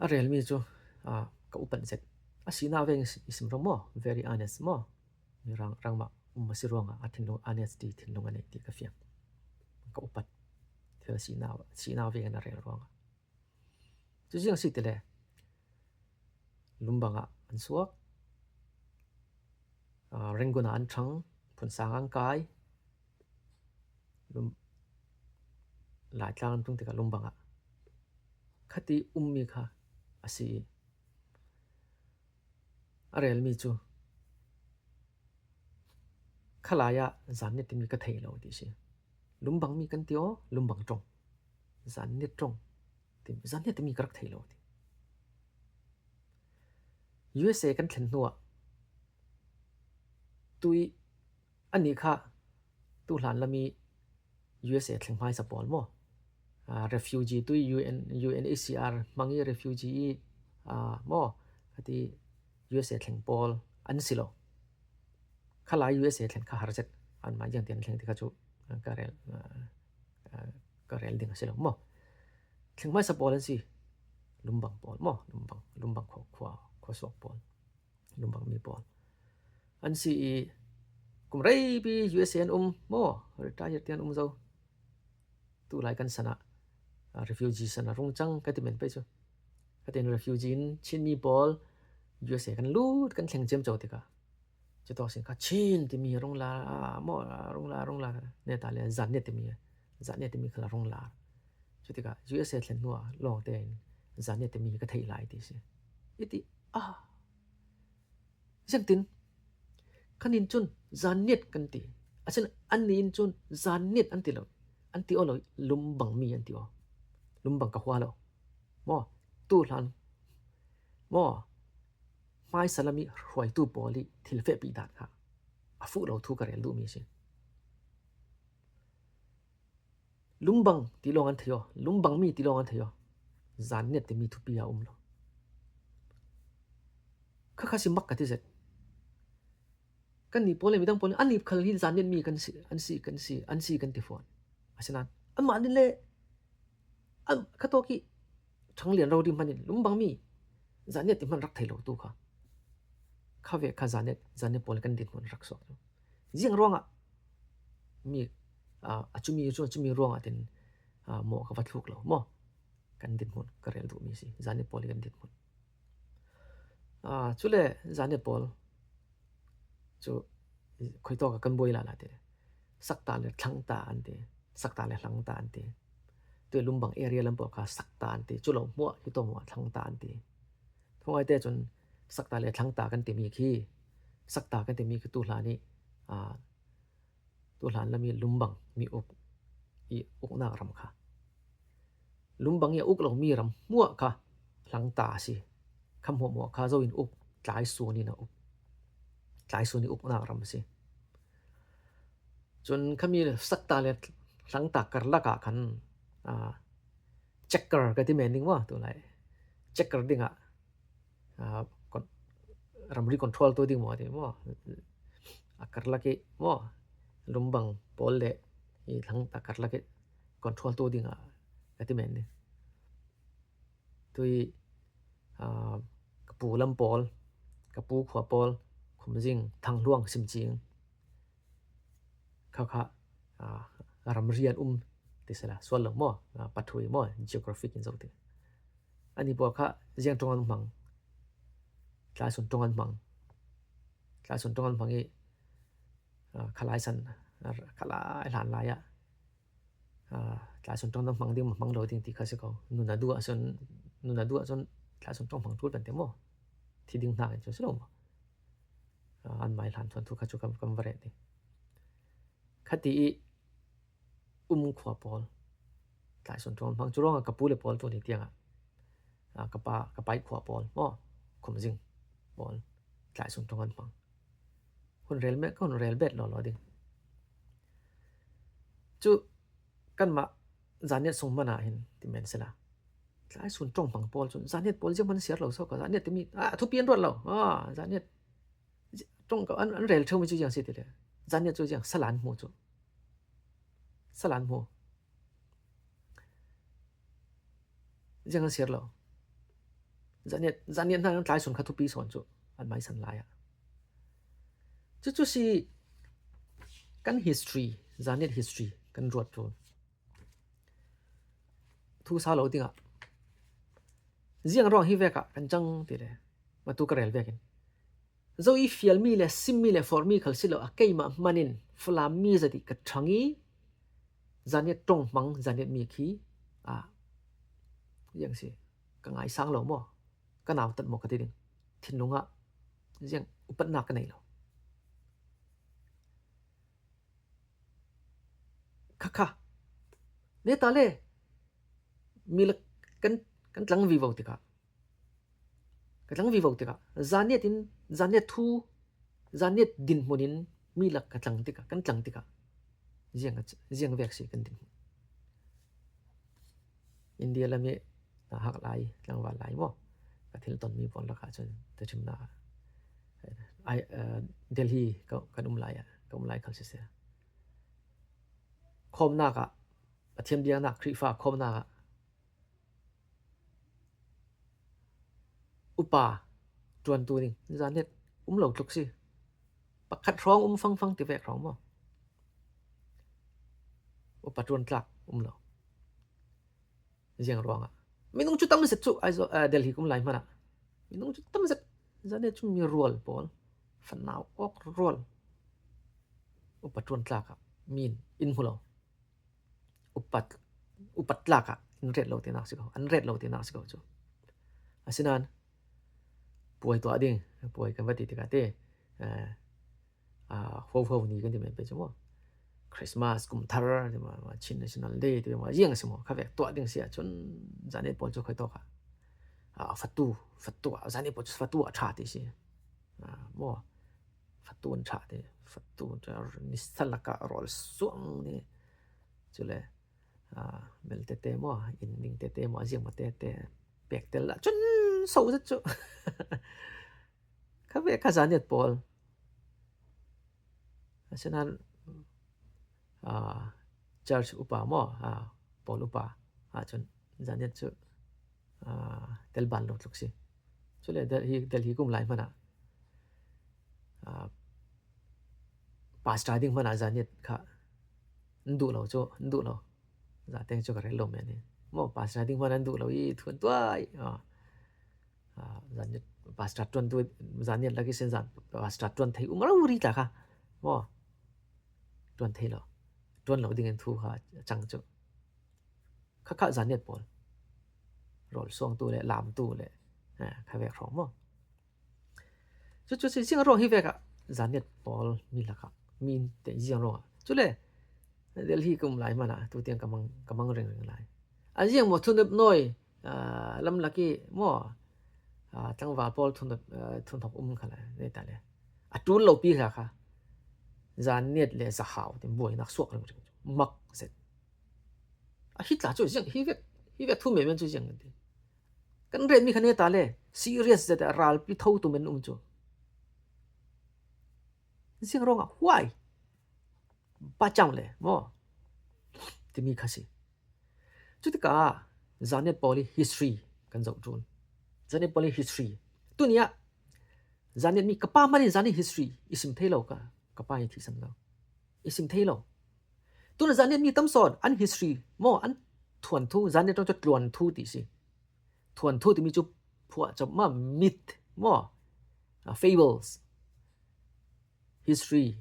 a relmi cu, aa, ka upat zet. A sinak veng i sim rong maw, very honest maw. Mirang rangmah um a si ruangah a thinlung, honesty thinlung a nei ti ka fiang. Ka upat. Thil sinak, sinak veng a rel ruangah. Cu ziang si ti le Lumbang ah an suak, aa, Rangoon ah an ṭhang, Phunsang ah an kai, Lum-, Laitlang an ṭung tikah Lumbang ah khati ummi kha a si i a relmi cu khalai ah Zanniat timi ka thei lo ti si. Lumbang mi kan ti aw, Lumbang ṭong, Zanniat ṭong, ti, Zanniat timi ka rak thei lo ti. U S A kan thlen hnuah tui anih kha tu hlan lam i U S A thleng hmaisa pawl maw? Aa, refugee tui U N, U N H C R hmang i refugee i, aa, maw? Khati U S A thleng pawl an si lo. Khalai U S A thlen kha har zet. Anmah ziang tian thleng ti kha cu, aa, ka rel, aa, aa, ka rel ding a si lo maw? Thleng hmaisa pawl an si. Lumbang pawl maw? Lumbang, Lumbang khua, khua, khuasuak pawl. Lumbang mi pawl an si i kum reipi U S A an um maw? Retire tian um zo. Tulai kan sanah, aa, refugee sanah rung cang ka ti men pei cu. Ka tin refugee in Chin mi pawl U S A kan lut, kan thleng ciamco tikah. Cutawk sin kha Chin timi rung la, aa, maw, aa, rung la, rung la, neta le Zanniat timi, Zanniat timi kha la rung la. Cutikah U S A thlen hnuah lawngte in Zanniat timi ka theih lai ti si. I ti, aa, Ziangtin kan in cun Zanniat kan ti. Asin an ni in cun Zanniat an ti lo. An ti aw lo, Lumbang mi an ti aw. Lumbang ka hua lo. Maw, tu hlan. Maw, hmaisa lam i hruaitu pawl i thil fehpi dan kha a fuh lo thu ka rel duhmi a si. Lumbang ti lawng an thei aw, Lumbang mi ti lawng an thei aw. Zanniat timi thupi a um lo. Kha kha si mak ka ti zet. Kan ni pawl le midang pawl, an ni khal hi Zanniat mi kan si, an si, kan si, an si kan ti fawn. Asinan, anmah ni le, an, kha tawk hi, Thang Lian Ro ding hmanin, Lumbang mi, Zanniat ti hman rak thei lo tu kha. Kha ve kha Zanniat, Zanniat pawl kan dinhmun rak suak. Ziang ruangah, mi, a, a cumi, a cumi ruangah tin, a, maw ka va thluk lo, maw. Kan dinhmun, ka rel duh mi si, Zanniat pawl kan dinhmun. A, cule Zanniat pawl cu khuitawk ah kan buai lala ti. Sakta le Thlangta an ti. Sakta le Hlangta an ti. Tui Lumbang area lam pawl kha Sakta an ti. Cu lo hmuah, hi tawh hmuah Thlangta an ti. Thungai te cun Sakta le Thlangta kan timi khi, Sakta kan timi khi tuhlan ih, a, tuhlan lam ih Lumbang mi uk ih uknak ram kha. Lumbang ih a uk lomi ram hmuah kha Hlangta a si. Kha hmuahhmuah kha zo in uk, tlaisun in a uk. Tlaisun ih uknak ram a si. Cun khami Sakta le Hlangta karlak ah khan, a, checker ka ti men ding maw, tu lai. Checker dingah, a, kon-, ramri control tu ding maw, ti maw. A karlak ih maw, Lumbang pawl le hi Hlangta karlak ih control tu dingah ka ti men ding. Tui, a, ka pu lam pawl, ka pu khua pawl, Khumzing, Thangluang, Simcing. Kha kha, a, ramri an um ti sela, sual lo maw, a, pathui maw, geographic in zo ti. Ani pawl kha ziang ṭong an hmang, tlaisun ṭong an hmang, tlaisun ṭong an hmang ih, a, khalai san, a, khalai hlan lai ah, a, tlaisun ṭong an hmang ding, hmang lo ding ti kha si ko. Nunatu ah cun, nunatu ah cun tlaisun ṭong hmang ṭul pente maw. Thi ding hna in cun si lo maw. A, an mai hlan thuan thu kha cu kan, kan va reh ti. Khati ih um khua pawl tlaisun ṭong hmang cu ruangah ka pu le pawl tu ni tiangah, a, ka pa, ka pa ih khua pawl maw, Khumzing pawl tlaisun ṭong an hmang. Hun rel me, ka hun rel bet lawlaw ding. Cu kanmah Zanniat sung hmanh ah hin ti men sila. Tlaisun ṭong hmang pawl cun Zanniat pawl ziang hman siar lo so ka Zanniat timi, a, thupi an ruat lo. A, Zanniat ṭong ka an, an rel ṭheu mi cu ziang si ti le. Zanniat cu ziang salan hmu cu. Salan hmu. Ziang an siar lo. Zanniat, Zanniat hna an tlaisun kha thupi sawn cu an maisan lai ah. Cucu si kan history, Zanniat history kan ruat cu thu sa lo dingah ziang ruang hi vek ah kan cang ti le matu ka rel vekin zo ih fialmi le simmi le forhmi khal si lo a, keimah hman in Falam mi zat ih ka ṭhang ih Zanniat ṭong hmang, Zanniat mi khi, a, ziang si, ka ngaisang lo maw? Ka nautat maw ka ti ding. Thinlung ah ziang upatnak ka nei lo. Kha kha. Neta le mi lak kan, kan tlang vivo tikah, ka tlang vivo tikah Zanniat in, Zanniat thu, Zanniat dinhmun in mi lak ka tlang tikah, kan tlang tikah ziang, ziang vek si kan dinhmun. India lam ih, a, hak lai, tlangval lai maw? Ka thil tonmi pawl lakah cun, tehṭhimnak, ai, a, Delhi ka, kan um lai ah, ka um lai khal siseh. Khawmnak ah, Pathian biaknak Khrihfa khawmnak ah upa ṭuantu ding Zanniat um lo tluk si. Pakhat hrawng um fangfang ti vek hrawng maw? Upa ṭuan tlak um lo. Ziang ruangah minung cu tam zet cu Aizawl, a, Delhi kum lai hmanah minung cu tam zet. Zanniat cu mi rual pawl, fanau awk rual, upa ṭuan tlak ah mi in in hmu lo. Upat, upat tlak ah in ret lo tinak si ko, an ret lo tinak si ko cu. Asinain puai tuah ding, puai kan va ti tikah te, eh, a, Hoho ni kan ti men pei cu maw? Christmas, kum thar, ti maw, Chin National Day, ti maw, ziang si maw? Kha vek tuah ding si ahcun Zanniat pawl cu khuitawk ah, a, fatu, fatu ah, Zanniat pawl cu fatu ah ṭha ti si. A, maw? Fatu an ṭha ti, fatu, ni salak ah rawl suang ni. Cule, Aa, Meltete maw, Inning tete maw, a ziang maw tete pek tel lah cun so zet cu. Kha ve kha Zaniat pawl. Asinain, aa, church upa maw, aa, pawl upa ahcun Zaniat cu, aa, tel ban lo tluk si. Cule Delhi, Delhi kum lai hmanah, aa, pastor ding hmanah Zaniat kha an duh lo cu, an duh lo. Zateng cu ka rel lo men hi. Maw, pastor ding hmanah an duh lo i thuan tuai. Aa, aa, Zaniat, pastor ṭuantu, Zaniat lak ihsin zan, pastor ṭuan thei um rori tla kha. Maw, ṭuan thei lo. Ṭuan lo dingin thu kha a cang cu. Kha kha Zaniat pawl. Rawl suangtu le, lamtu le, aa, kha vek hrawng maw. Cucu si ziang ruang hi vek ah Zaniat pawl mi lakah, mi in te ziang ruang ah. Cule, Delhi ka um lai hmanah, tu tiang ka mang, ka mang ringring lai. A ziang maw thunep nawi, aa, lam lak i maw, aa, tlangval pawl thunep, aa, thunhok um kha lai, nei ta le. A ṭul lo pi kha kha. Zaniat le Zahau, tin buainak suak ringring. Mak zet. A hi tla cu ziang, hi vek, hi vek thu men men cu ziang kan ti. Kan ret mi kha nei ta le, serious zet ah ralpi tho tu men um cu. Ziang ruangah huai. Bacang le, maw. Timi kha si. Cutikah, Zaniat pawl i history kan zoh ṭul. Zaniat pawl i history. Tuni ah, Zaniat mi ka pa hmanh in Zaniat history i sim thei lo ka, ka pa i thihsan lo. I sim thei lo. Tuna Zaniat mi tam sawn, an history, maw, an thuanthu, Zaniat ṭawng cu tluanthu ti si. Thuanthu timi cu phuah cop ma, myth, maw, ah, fables, history,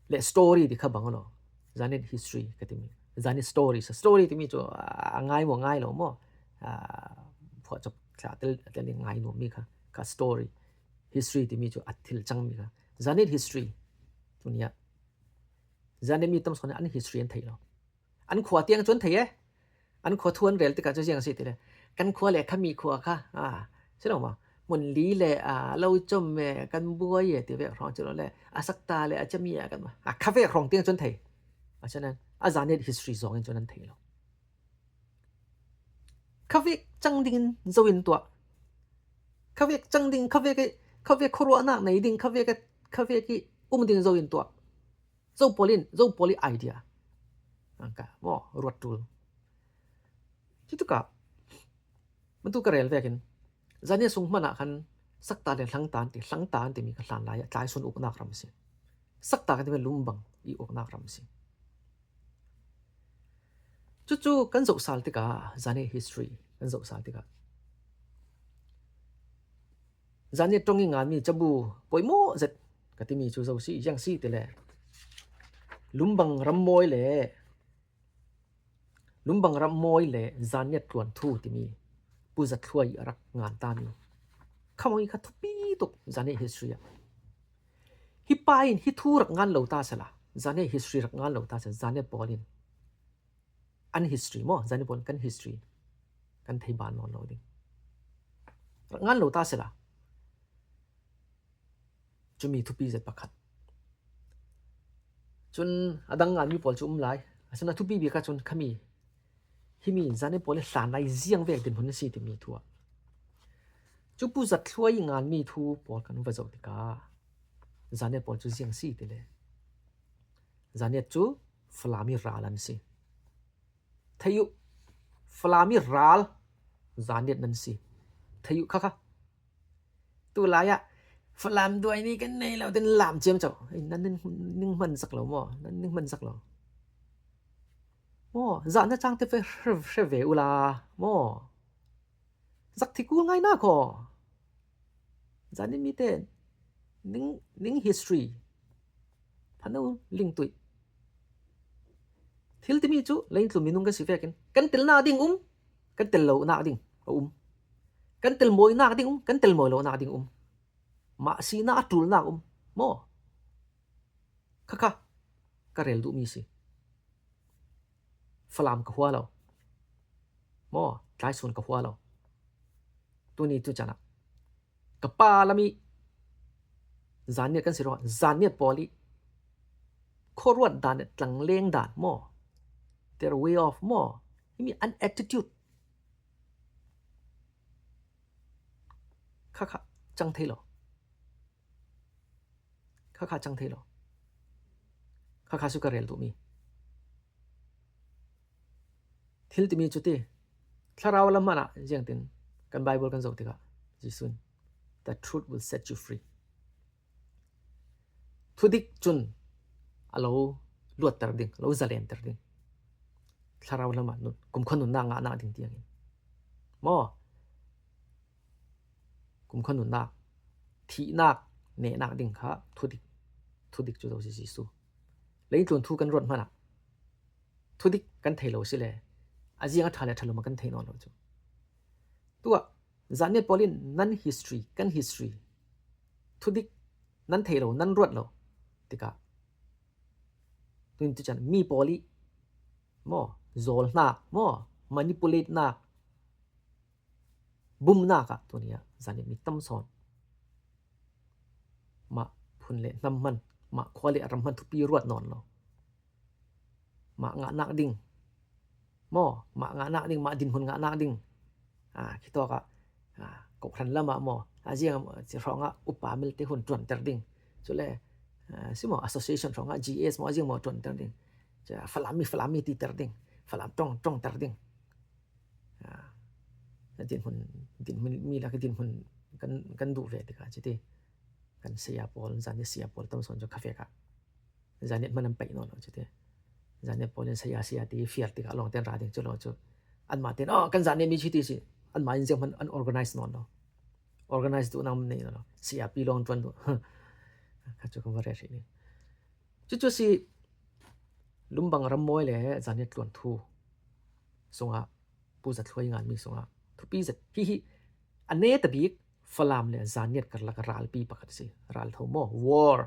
le story ti kha bang lo. Zaniat history ka timi. Zaniat story. So story timi cu, ah, a ngai maw, ngai lo maw. Ah, phuah cop thla tel, tel in ngai nuam mi kha, kha story. History timi cu a thil cang mi kha. Zaniat history. Tuni ah. Zaniat mi tam sawn an history an theih lo. An khua tiang cu an thei e. An khua thu an rel tikah cu ziang a si ti le. Kan khua le khami khua kha, aa, si lo maw? Hmun li le, aa, lo com e, kan buai e, ti vek hrawng cu lo le. A sakta le a cami e, kan, aa, kha vek hrawng tiang cu an thei. Asinain, a Zaniat history zong in cu an thei lo. Kha vek cang dingin zo in tuah. Kha vek cang ding, kha vek i, kha vek khuaruahnak nei ding, kha vek i, kha vek i um ding zo in tuah. Zo pawl in, zo pawl i idea. Angka, maw, ruat ṭul. Cutikah, bantuk ka rel vekin, Zaniat sung hmanah khan sakta le hlangtan ti, hlangtan timi kha hlan lai ah tlaisun uknak ram a si. Sakta kan timi lumbang i uknak ram a si. Cucu kan zoh sal tikah, Zaniat history kan zoh sal tikah, Zaniat ṭawng i nganmi cabu pawimawh zet ka timi cu zo si, ziang si ti le, Lumbang rammawi le, Lumbang rammawi le Zaniat tluanthu timi Pu Za Thluai a rak ngan tami khamoi kha thupi tuk Zaniat history ah. Hi pa in hi thu rak ngan lo ta sela, Zaniat history rak ngan lo ta sela, Zaniat pawl in an history maw, Zaniat pawl in kan history kan thei ban nawn lo ding. Rak ngan lo ta sela. Cumi thupi zet pakhat. Cun a dang nganmi pawl cu um lai. Asinain a thupi bik ah cun khami, himi Zaniat pawl i hlan lai ziang vek dinhmun a si timi thu ah. Cu Pu Za Thluai i nganmi thu pawl kan va zoh tikah Zaniat pawl cu ziang si ti le, Zaniat cu Falam i ral an si. Thei uh, Falam i ral Zaniat nan si. Thei uh kha kha. Tu lai ah Falam duai ni kan nei lo, tin lam ciamco. Ei, nan ning, ning hman sak lo maw? Nan ning hman sak lo. Maw, Zaniat cang te ve, hre, hre ve ula. Maw. Zak thi kul ngai nak aw. Zaniat mi te ning, ning history phano ling tuih. Thil timi cu leitlun minung kan si vekin kan telnak ding um, kan tel lonak ding a um. Kan tel mawinak ding um, kan tel mawi lonak ding um. Mah sinak a ṭulnak um. Maw? Kha kha ka rel duhmi si. Falam ka hua lo. Maw, tlaisun ka hua lo. Tuni tu caan ah ka pa lam i Zaniat kan si ruangah Zaniat pawl i khuaruat dan le tlangleng dan maw, their way of maw. Himi an attitude. Kha kha chang thei lo. Kha kha chang thei lo. Kha kha su ka rel duh mi. Thil timi chuti. Thlarau lam hmana ziangtin kan Bible kan zoh tikah Jesuh in, "The truth will set you free." Thudik cun a lo luatter ding, a lo zalenter ding. Thlarau lamah nun, kumkhua nunnak ngahnak ding tiangin. Maw? Kumkhua nunnak, thihnak, nehnak ding kha thudik, thudik cu zo si Jesuh. Leitlun thu kan ruat hmanah thudik kan thei lo si le, a ziang a ṭha le a ṭha lo ma kan thei nawn lo cu. Tuah Zaniat pawl in nan history, kan history, thudik nan thei lo, nan ruat lo tikah, tuin tu can mi pawl i maw, zawlhnak maw, manipulate nak, bumnak ah tuni ah Zaniat mi tam sawn. Mah phun le hnam hman, mah khua le ram hman thupi ruat nawn lo. Mah ngahnak ding maw, mah ngahnak ding, mah dinhmun ngahnak ding. Ah, khitawk ah, ah, kawhhran lamah maw, a ziang hrawngah upa milte hun ṭuanter ding. Cule, ah, si maw, association hrawngah G S maw, a ziang maw ṭuanter ding. Cu Falam mi, Falam mi titer ding. Falam ṭong, ṭongter ding. Ah, dinhmun, dinhmun mi lak dinhmun kan, kan duh ve tikah cuti. Kan saya pawl, Zaniat saya pawl tam sawn cu kha vek ah Zaniat hman an peih nawn lo cuti. Zaniat pawl in saya, saya ti fiar tikah lawngte an ra ding cu lo cu. Anmah tein, "Oh, kan Zaniat mi cuti si." Anmah in zianghman an organize nawn lo. Organize duhnak an nei nawn lo. Saya pi lawng ṭuan duh. Kha cu kan va rel hrih ding. Cucu si, Lumbang rammawi le Zaniat tluan thu sungah, Pu Za Thluai nganmi sungah thupi zet. Hihi a netabik Falam le Zaniat karlak ralpi pakhat si, raltho maw, war.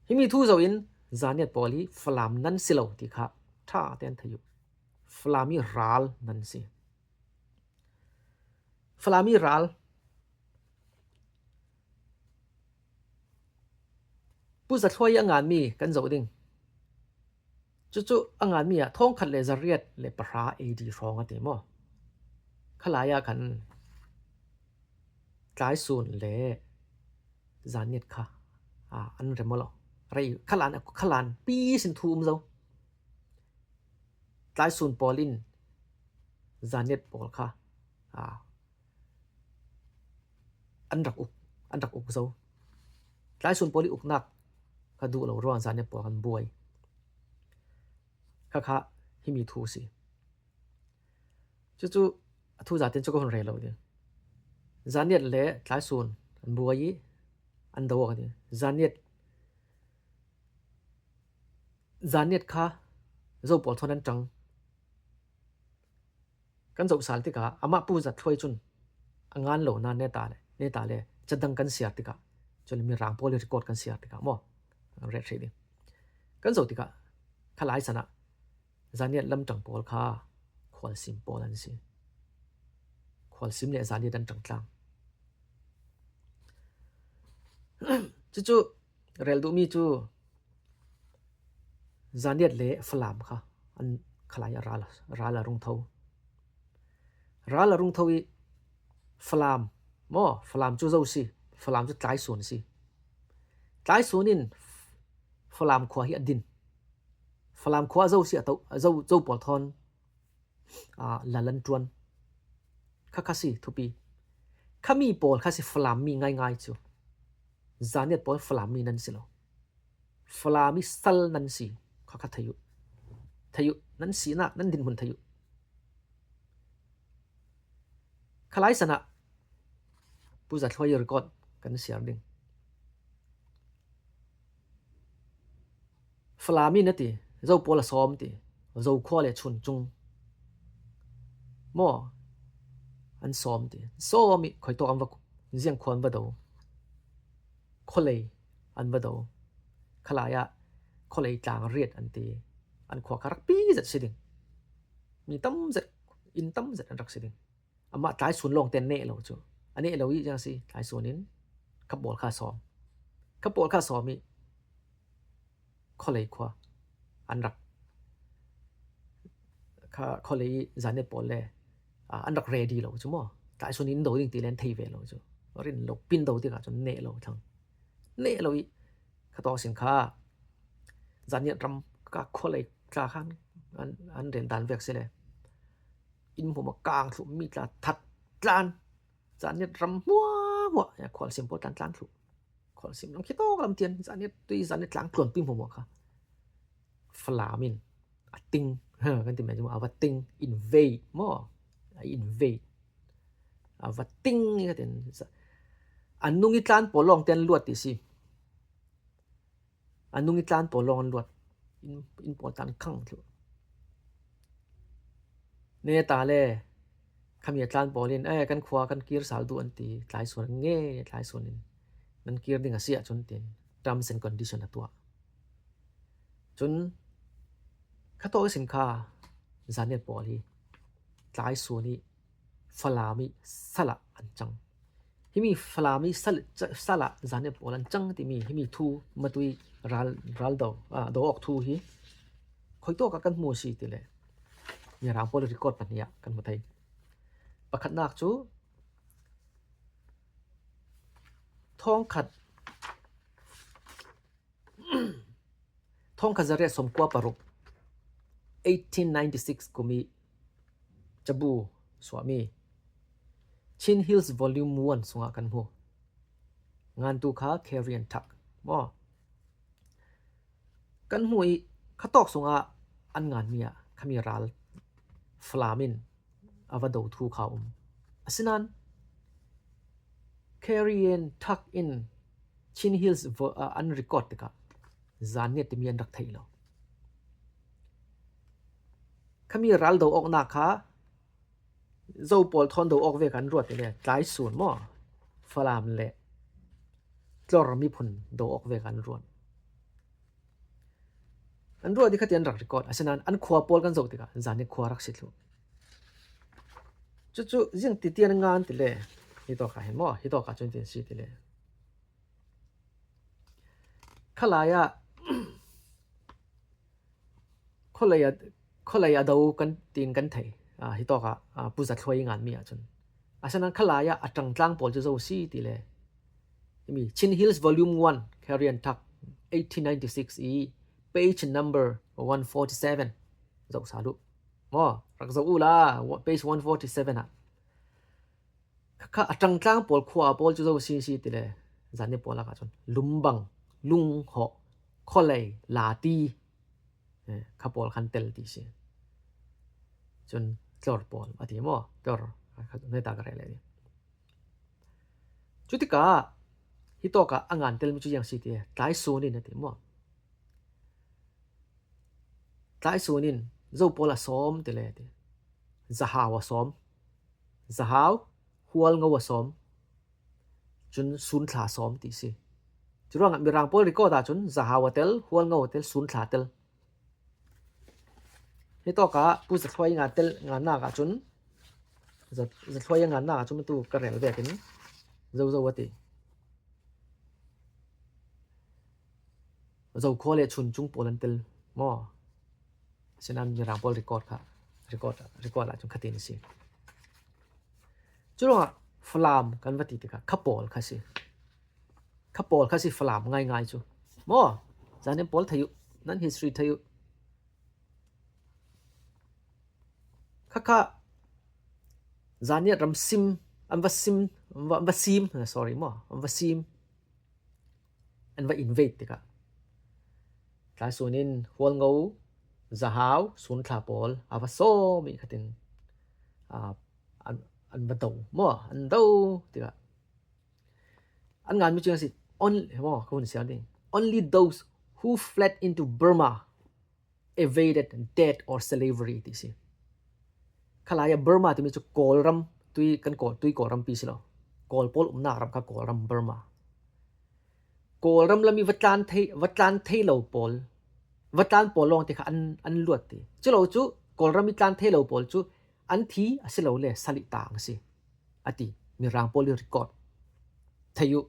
Himi thu zoh in Zaniat pawl hi Falam nan si lo ti kha ṭha tein thei uh. Falam hi ral nan si. Falam hi ral. Pu Za Thluai a nganmi kan zoh ding. Cucu a nganmi ah thawngkhat le zariat le pahra A D hrawng a ti maw? Khalai ah khan Tlaisun le Zaniat kha, ah, an rem aw lo. Rei, khalan, khalan pi sin thu um zo. Tlaisun pawl in Zaniat pawl kha, ah, an rak uk, an rak uk zo. Tlaisun pawl i uknak kha duh lo ruang Zaniat pawl kan buai. Kha kha himi thu si. Cucu a thu zaten cu ka hun rel lo ding. Zaniat le Tlaisun an buai i an do awk a ti. Zaniat, Zaniat kha Zo pawl thawn an ṭang. Kan zoh sal tikah amah Pu Za Thluai cun a ngan lo na neta le, neta le cadang kan siar tikah, cun Mirang pawl i record kan siar tikah maw? Kan rel hrih ding. Kan zoh tikah khalai sanah Zaniat lamṭang pawl kha Khualsim pawl an si. Khualsim le Zaniat an ṭangtlang. Cucu rel duhmi cu Zaniat le Falam kha an khalai ah ral, ral a rung tho. Ral a rung tho i Falam maw, Falam cu Zo si, Falam cu Tlaisun si. Tlaisun in Falam khua hi a din. Falam khua Zo si a to, Zo, Zo pawl thawn, ah, lal an ṭuan. Kha kha si thupi. Khami pawl kha si Falam mi ngaingai cu. Zaniat pawl Falam mi nan si lo. Falam i sal nan si. Kha kha thei uh. Thei uh. Nan sinak, nan dinhmun thei uh. Khalai sanah Pu Za Thluai record kan siar ding. Falam in a ti, Zo pawl a sawm ti, Zo khua le chun cung maw an sawm ti, sawm i khuitawk an va, ziang khua an va do, khualei an va do. Khalai ah khualei tlang riat an ti, an khua kha rak pi zet si ding. Mi tam zet, inn tam zet an rak si ding. Amah Tlaisun lawngte an neh lo cu. A neh lo i ziang si, Tlaisun in kha pawl kha sawm. Kha pawl kha sawm i khualei khua, an rak kha khualei Zanniat pawl le, ah, an rak ready lo chu maw. Tlai sun in do ding ti le an thei ve lo chu. Rin lo pin do tikah cun neh lo thlang. Neh lo i kha tawk sin kha Zanniat ram ka khualei tla khan an, an ren dan vek si le. In hmuahhmuah kang thluh mi tla that tlan. Zanniat ram hmuahhmuah, ya, khualsim pawl tlan tlan thluh. Khualsim lam khitawk lam tian, Zanniat tui, Zanniat tlang tluanpi hmuahhmuah kha. Falam in, a ting, ha, kan ti mai cu, a va ting, invade maw? A invade. A va ting i ka tin. A nung i tlan pawl lawng tian luat ti si. A nung i tlan pawl lawng an luat. In, in pawl tan khang thluh. Neta le khami a tlan pawl in, eh, kan khua kan kir sal duh an ti, tlai suan nge, tlai suan in nan kir ding a si ahcun tin terms and condition a tuah. Cun kha tawk i sin kha Zanniat pawl hi tlai suan i Falam i sal ah an cang. Himi Falam i sal, sal ah Zanniat pawl an cang timi himi thu matui ral, ral do, ah, do awk thu hi khuitawk ah kan hmu si ti le Mirang pawl record pahnih ah kan hmu thei. Pakhatnak cu thawngkhat, thawngkhat zariat sawmkua paruk, eighteen ninety six kum i cabu suahmi Chin Hills Volume one sungah kan hmu. Ngantu kha Carrie and Tuck maw? Kan hmu i kha tawk sungah an nganmi ah khami ral Falam in a va do thu kha a um. Asinain Carrie and Tuck in Chin Hills vo-, ah, an record tikah Zanniat timi an rak theih lo. Khami ral do awknak kha Zo pawl thawn do awk vek an ruat ti le tlai sun maw? Falam le Tlor miphun do awk vek an ruat. An ruat i khatian rak record. Asinain an khua pawl kan zoh tikah Zanniat khua rak si thluh. Cucu zing titian ngan ti le hitawk ah hin maw? Hitawk ah cun tin si ti le. Khalai ah khualei a, khualei a do kan tin kan thei. Ah, hitawk ah, ah, Pu Za Thluai i nganmi ahcun. Asinain khalai ah a ṭangtlang pawl cu zo si ti le. Himi Chin Hills Volume one, Carrie and Tuck, eighteen ninety six i page number one forty seven. Zoh sa lu. Maw, rak zoh ula, wa-, page one forty seven ah. Kha, kha a ṭangtlang pawl khua pawl cu zo si si ti le. Zanniat pawl lakah cun Lumbang, Lunghawh, Khualei, Lati, eh, kha pawl khan tel ti si. Cun Tlor pawl a ti maw? Tlor, kha, kha, neta ka rel lai ti. Cutikah hitawk ah a ngan telmi cu ziang si ti, tlai sun in a ti maw? Tlai sun in Zo pawl a sawm ti le ti. Zahau a sawm. Zahau, Hualngo a sawm. Cun Sunthla a sawm ti si. Curuangah Mirang pawl record ahcun Zahau a tel, Hualngo a tel, Sunthla a tel. Hitawk ah Pu Za Thluai i ngan tel, ngannak ahcun, Za, Za Thluai i ngannak ahcun tu ka rel vekin Zo Zo a ti. Zo khua le Chun Cung pawl an tel maw? Asinain Mirang pawl record kha, record, record ah cun khatin a si. Curuangah Falam kan va ti tikah kha pawl kha si. Kha pawl kha si Falam ngaingai cu. Maw? Zanniat pawl thei uh, nan history thei uh. Kha kha Zanniat ram sim, an va sim, an va, an va sim, sorry maw? An va sim. An va invade tikah tlai sun in Hualngo, Zahau, Sunthla pawl a va sawm i khatin, ah, an, an va do maw? An do tikah an nganmi cu ziang si, only, maw, ka hun siar ding. Only those who fled into Burma evaded death or slavery ti si. Khalai ah Burma timi cu Kawlram, tui kan Kawl, tui Kawlram pi si lo. Kawl pawl umnak ram kha Kawlram Burma. Kawlram lam i va tlan thei, va tlan thei lo pawl, va tlan pawl lawng ti kha an, an luat ti. Culo cu Kawlram i tlan thei lo pawl cu an thi a si lo le sal i tang a si. A ti. Mirang pawl i record thei uh.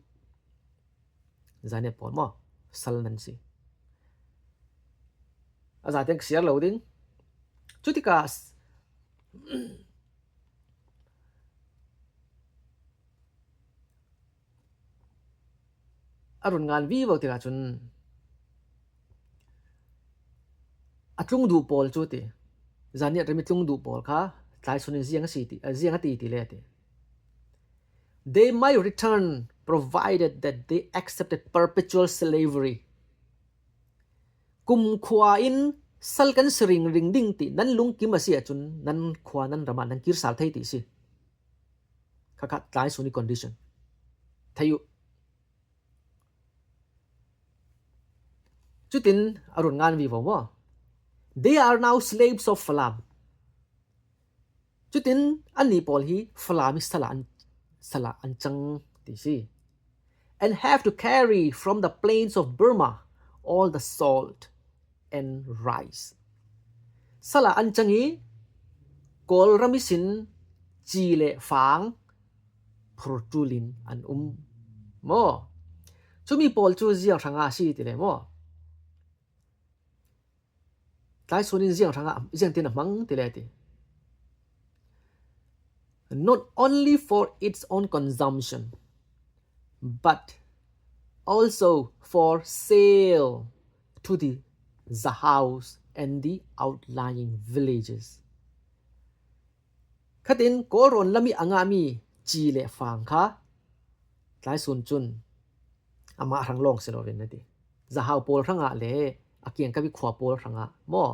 Zanniat pawl maw? Sal nan si. A zate kisiar lo ding. Chutika a run ngan vivo tikah cun a tlung duh pawl cu ti. Zaniat rami tlung duh pawl kha Tlaisun in ziang a si ti, a ziang a ti ti le ti. They might return provided that they accepted perpetual slavery. Kum khua in sal kan si ringring ding ti nan lungkim a si ahcun nan khua nan ram ah nan kir sal thei ti si. Khakha Tlaisun i condition. Thei uh. Cutin a run ngan vivo maw? They are now slaves of Falam. Cutin annih pawl hi Falam i sal ah an, sal ah an cang ti si. And have to carry from the plains of Burma all the salt and rice. Sal ah an cang i Kawlram ihsin ci le fang phurtu lin an um maw? Cumi pawl cu ziang hrangah a si ti le maw? Tlaisun in ziang hrangah, ziang tin a hmang ti le ti. Not only for its own consumption, but also for sale to the Zahaus and the outlying villages. Khatin Kawlrawn lam i a ngahmi ci le fang kha Tlaisun cun amah hrang lawng si loin a ti. Zahau pawl hrangah le a kiangkap i khua pawl hrangah maw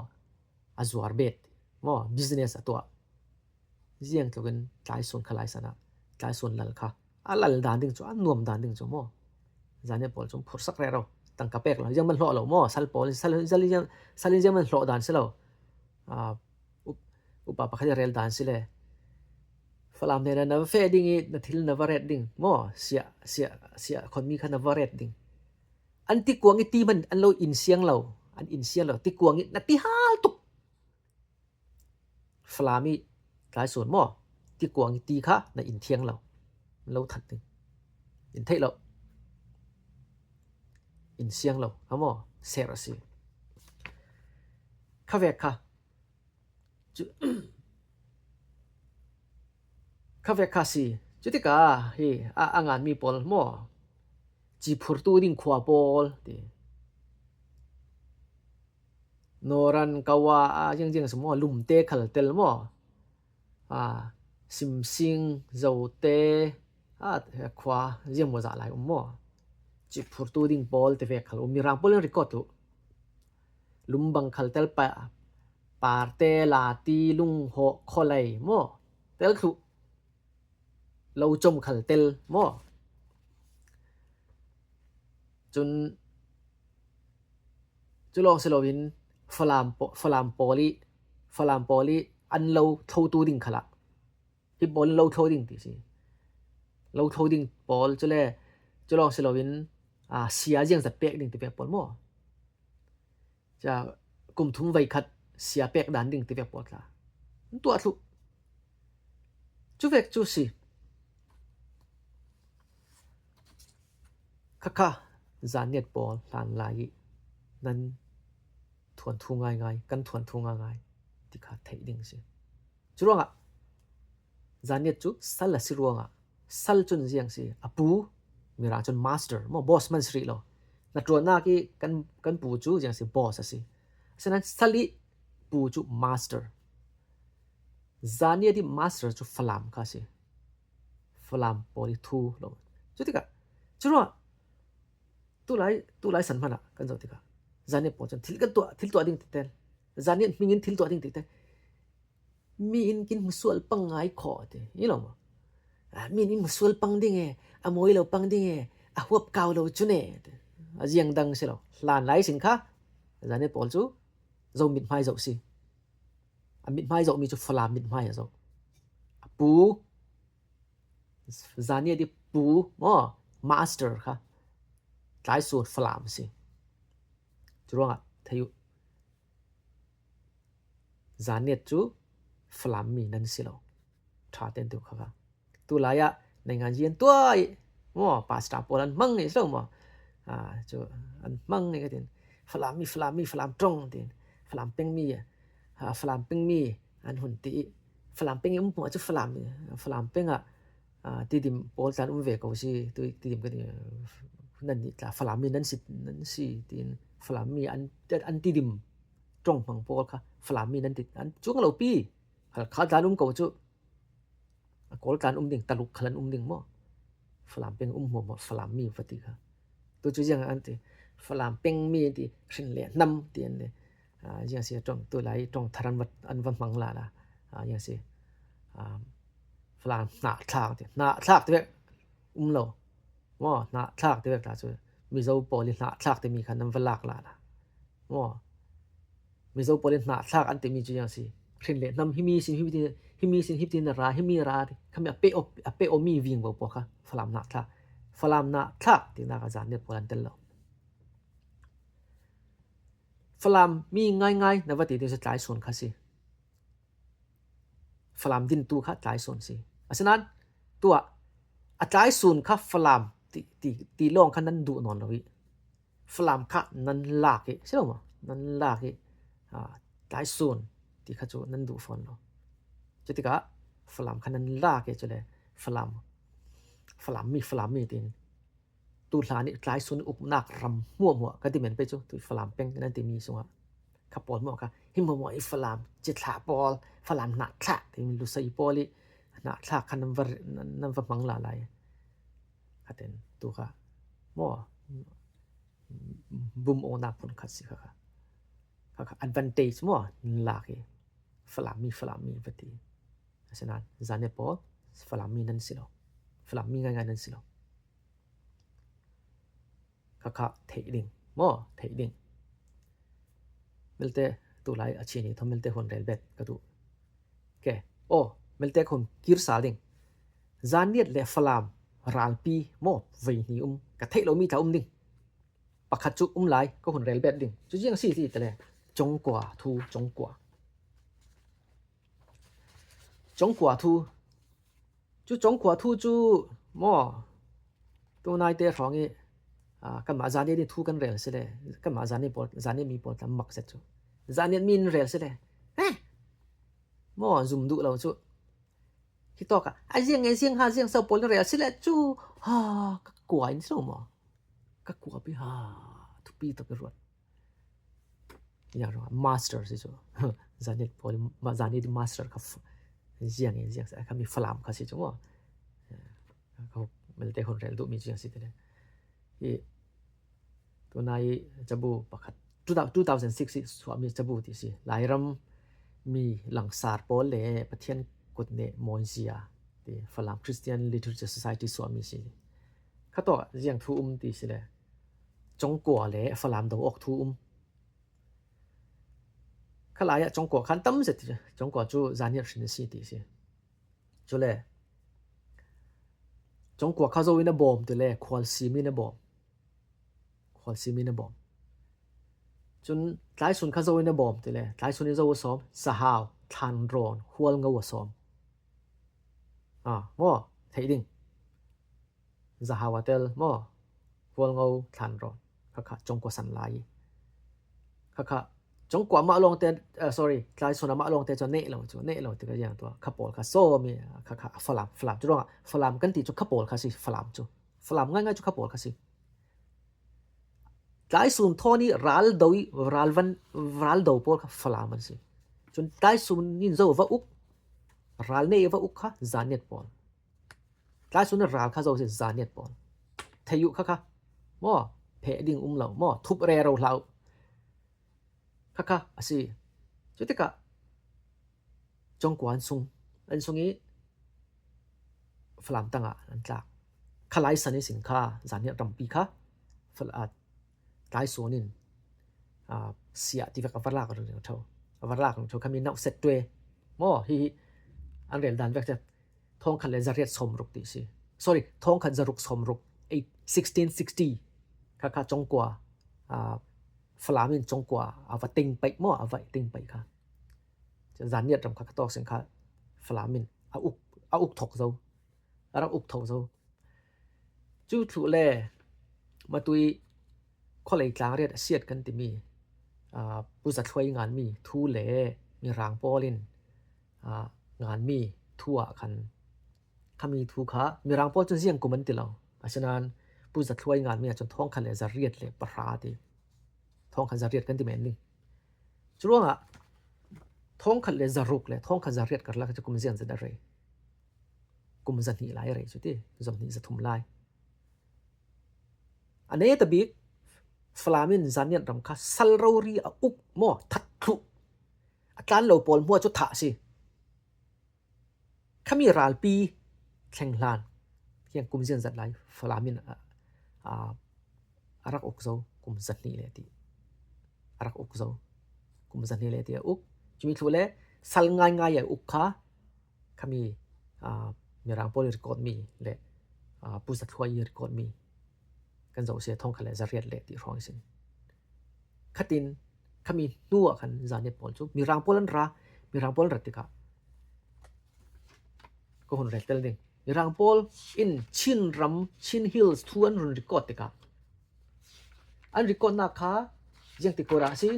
a zuar bet, maw business a tuah. Ziang tlukin Tlaisun kha lai san ah Tlaisun lal kha a lal dan ding cu, a nuam dan ding cu maw? Zaniat pawl cu phursak rero, tangka pek lo, ziang man hlawh lo maw? Sal pawl, sal, sal, sal in ziang man hlawh dan si lo. Ah, up-, upa pakhat i rel dan si le. Falam hnen ah na va feh ding i na thil na va ret ding maw? Siah, siah, siah khonmi kha na va ret ding. An tikuang i ti man an lo in siang lo, an in siang lo, tikuang i na ti hal tuk. Falam i Tlaisun maw? Tikuang i ti kha na in thiang lo. Lo that ding. In theih lo. In siang lo. Ha maw? Ser a si. Kha vek kha. Cu-, kha vek kha si. Cutika hi a, a nganmi pawl maw? Ci phurtu ding khua pawl ti. Noran kawa a ziangziang si maw, lumte khal tel maw? A, simsing zote a khua ziang maw zah lai um maw? Ci phurtu ding pawl te vek khal um, Mirang pawl in record uh. Lumbang khal tel pa, parte lati lunghawh kholei maw? Tel thluh. Lo com khal tel maw? Cun cu lawng si loin Falam paw-, Falam pawl i, Falam pawl i an lo thlotu ding khalah, hi pawl in lo thlo ding ti si. Lo thlo ding pawl cu le cu lawng si loin, aa, sia ziangzat pek ding ti pek pawl maw? Ca kum thum veikhat sia pek dan ding ti vek pawl tla an tuah thluh. Cu vek cu si. Khakha Zaniat pawl hlan lai i nan thuanthu ngaingai, kan thuanthu ngaingai ti kha theih ding si. Curuangah Zaniat cu sal a si ruangah, sal cun ziang si, a pu, Mirang cun master maw, boss man si rih lo. Hnaṭuannak i kan, kan pu cu ziang si, boss a si. Asinain sal i pu cu master. Zaniat i master cu Falam kha si. Falam pawl i thu lo. Cutikah, curuangah, tulai, tulai san hmanh ah kan zoh tikah Zaniat pawl cun thil kan tuah, thil tuah ding ti tel. Zaniat hming in thil tuah ding ti tel. Mi in kin hmusual pang ngai kho ti, i lo maw? Ah, mi in hmusual pang ding e, a mawi lo pang ding e, a huap kau lo cun e ti. A ziang dang si lo. Hlan lai sin kha Zaniat pawl cu Zo mithmai zoh si. A mithmai zohmi cu Falam mithmai a zoh. A pu, Zaniat i pu maw, master kha Tlaisun Falam si. Curuangah thei uh. Zaniat cu Falam mi nan si lo. Ṭha tein tu kha kha. Tulai ah naingan zian tuah i maw, pastor pawl an hmang i si lo maw? Ah, cu an hmang i ka tin. Falam mi, Falam mi, Falam ṭong tin. Falam peng mi, a, Falam peng mi an hun ti i. Falam peng i um hmuah chu Falam, Falam peng ah, a, Tidim pawl tlan um ve ko si, tu Tidim ka ti, nan ni tla Falam mi nan si, nan si tin Falam mi an, an Tidim ṭawng hmang pawl kha Falam mi nan ti, an chuang lo pi. Halkha tlan um ko chu. A Kawl tlan um ding, Taluk khal an um ding maw? Falam peng um hmuahhmuah, Falam mi va ti kha. Tu chu ziang an ti, Falam peng mi ti, hrin leh hnam ti an ti. A, ziang si ṭawng, tu lai ṭawng thar an va, an va hmang la la. A, ziang si, a, Falam hnahthlak ti, hnahthlak ti vek um lo. Maw, hnahthlak ti vek ta chu. Mizo pawl i hnahthlak ti mi khan an va lak la la. Maw, Mizo pawl in hnahthlak an ti mi chu ziang si. Hrin leh hnam hi mi sin hi ti, hi mi sin hi ti na ra, hi mi ra ti. Khami a pe o, a pe o mi ving bo pawl kha Falam hnahthlak. Falam hnahthlak ti na kha Zaniat pawl an tel lo. Falam mi ngaingai na va ti ding si Tlaisun kha si. Falam din tu kha Tlaisun si. Asinan, tua, a Tlaisun kha Falam ti, ti, ti lawng kha nan duh nawn lo i. Falam kha nan lak i, si lo maw? Nan lak i, a, Tlaisun ti kha chu nan duh fawn lo. Chutika, Falam kha nan lak i, chule, Falam, Falam mi, Falam mi tin. Tu hlan i Tlaisun i uknak ram hmuahhmuah ka ti men pei chu, tu Falam peng nan ti mi sungah. Kha pawl hmuah kha, hi hmuahhmuah i Falam, chithlah pawl, Falam hnahthlak, ti mi Lusei pawl i, hnahthlak kha nan va, nan va hmang la lai. Kha ten, tu kha, maw, bum awknak phun khat si kha kha. Kha kha advantage maw, lak i. Falam mi, Falam mi va ti. Asinan, Zaniat pawl, Falam mi nan si lo. Falam mi ngaingai nan si lo. Kha kha theih ding. Maw, theih ding. Melte, tu lai a chini thaw Melte hun rel bet ka duh. Ke, aw, Melte hun kir sal ding. Zaniat le Falam ralpi maw, vei hni um. Ka theih lo mi tla um ding. Pakhat chu um lai, ka hun rel bet ding. Chu ziang si ti tele. Chongkua thu, Chongkua. Chongkua thu. Chu Chongkua thu chu maw, tu naite hrawng i, a, kanmah Zaniat ni thu kan rel si le, kanmah Zaniat pawl, Zaniat mi pawl tla mak zet chu. Zaniat mi in rel si le. Eh! Maw, zum duh lo chu. Hi tawk a, a ziang e, ziang ha, ziang so pawl in rel si le chu. Ha, ka kua in si lo maw. Ka kua pi ha, thupi tak i ruat. Ya, master si chu. Zaniat pawl, ma-, Zaniat master kha f-, ziang e, ziang sa, kha mi Falam kha si chu maw. Ka Melte hun rel duh mi ziang si tele. I, tu nai chabu pakhat. Two thou-, two thousand six i suahmi chabu ti si. Lairam mi langsar pawl le Pathian kut ne mawizia. Ti Falam Christian Literature Society suahmi si. Kha tawh ziang thu um ti si le. Chongkua le Falam do awk thu um. Kha lai ah Chongkua khan tam zet ti. Chongkua chu Zaniat hrin si ti si. Chule. Chongkua kha zo in a bawm ti le, Khualsim in a bawm. Khualsim in a bawm. Chun Tlaisun kha zo in a bawm ti le, Tlaisun in zo a sawm, Zahau, Thlanrawn, Hualngo a sawm. A, maw, theih ding. Zahau a tel, maw, Hualngo, Thlanrawn. Kha kha, Chongkua san lai. Kha kha, Chongkua mah lawngte, eh, sorry, Tlaisun a mah lawngte chu neh lo chu, neh lo ti ka ziang tua. Kha pawl kha sawm i, kha kha, Falam, Falam chu ruangah, Falam kan ti chu kha pawl kha si, Falam chu. Falam ngaingai chu kha pawl kha si. Tlaisun thawn i ral do i, ral van, ral do pawl kha Falam an si. Chun Tlaisun in zo va uk, ral nei va uk kha Zaniat pawl. Tlaisun in ral kha zo si Zaniat pawl. Thei uh kha kha. Maw, pheh ding um lo. Maw, thup rero hlau. Kha kha, a si. Chutikah, Chongkua an sung. An sung i, Falam tangah an tlak. Kha lai san i sin kha, Zaniat rampi kha, Fal-, a, Tlaisun in, a, siah ti vek a va lak reng tho. A va lak reng tho, khami nau set twe. Maw, hi hi, an rel dan vek te. Thawngkhat le zariat sawmruk ti si. Sorry, thawngkhat zaruk sawmruk. Eight, sixteen sixty. Kha kha Chongkua, a, Falam in Chongkua, a va teng paih maw, a va teng paih kha. Zaniat ram kha kha tawk seng kha Falam in a uk, a uk thawk zo. A rak uk thawk zo. Chu thluh le matui khualei tlang riat a siat kan timi. Pu Za Thluai nganmi thu le Mirang pawl in nganmi thu ah khan khami thu kha Mirang pawl cun ziang kum an ti lo. Asinain Pu Za Thluai nganmi ah cun thawngkhat le zariat le pahra ti, thawngkhat zariat kan ti men ding. Curuangah thawngkhat le zaruk le thawngkhat zariat karlak cu kum ziang zat a rei? Kum zahnih lai a rei cu ti, zahnih zathum lai. A netabik Falam in Zanniat ram kha sal rori a uk maw, that thluh, a tlan lo pawl hmuah cu thah a si. Khami ralpi thleng hlan hiang kum zian zat lai Falam in a, a, a rak uk zo, kum zahnih le ti a rak uk zo, kum zahnih le ti a uk. Cumi thluh le sal ngaingai a uk kha khami Mirang pawl i record mi le Pu Za Thluai i record mi kan zoh si, thawngkhat le zariat le ti hrawng i sin. Khatin khami hnu ah khan Zanniat pawl cu Mirang pawl an ra, Mirang pawl an ra tikah ka hun rel tel ding. Mirang pawl in Chin ram, Chin Hills thu an run record tikah an recordnak kha ziang ti kura a si,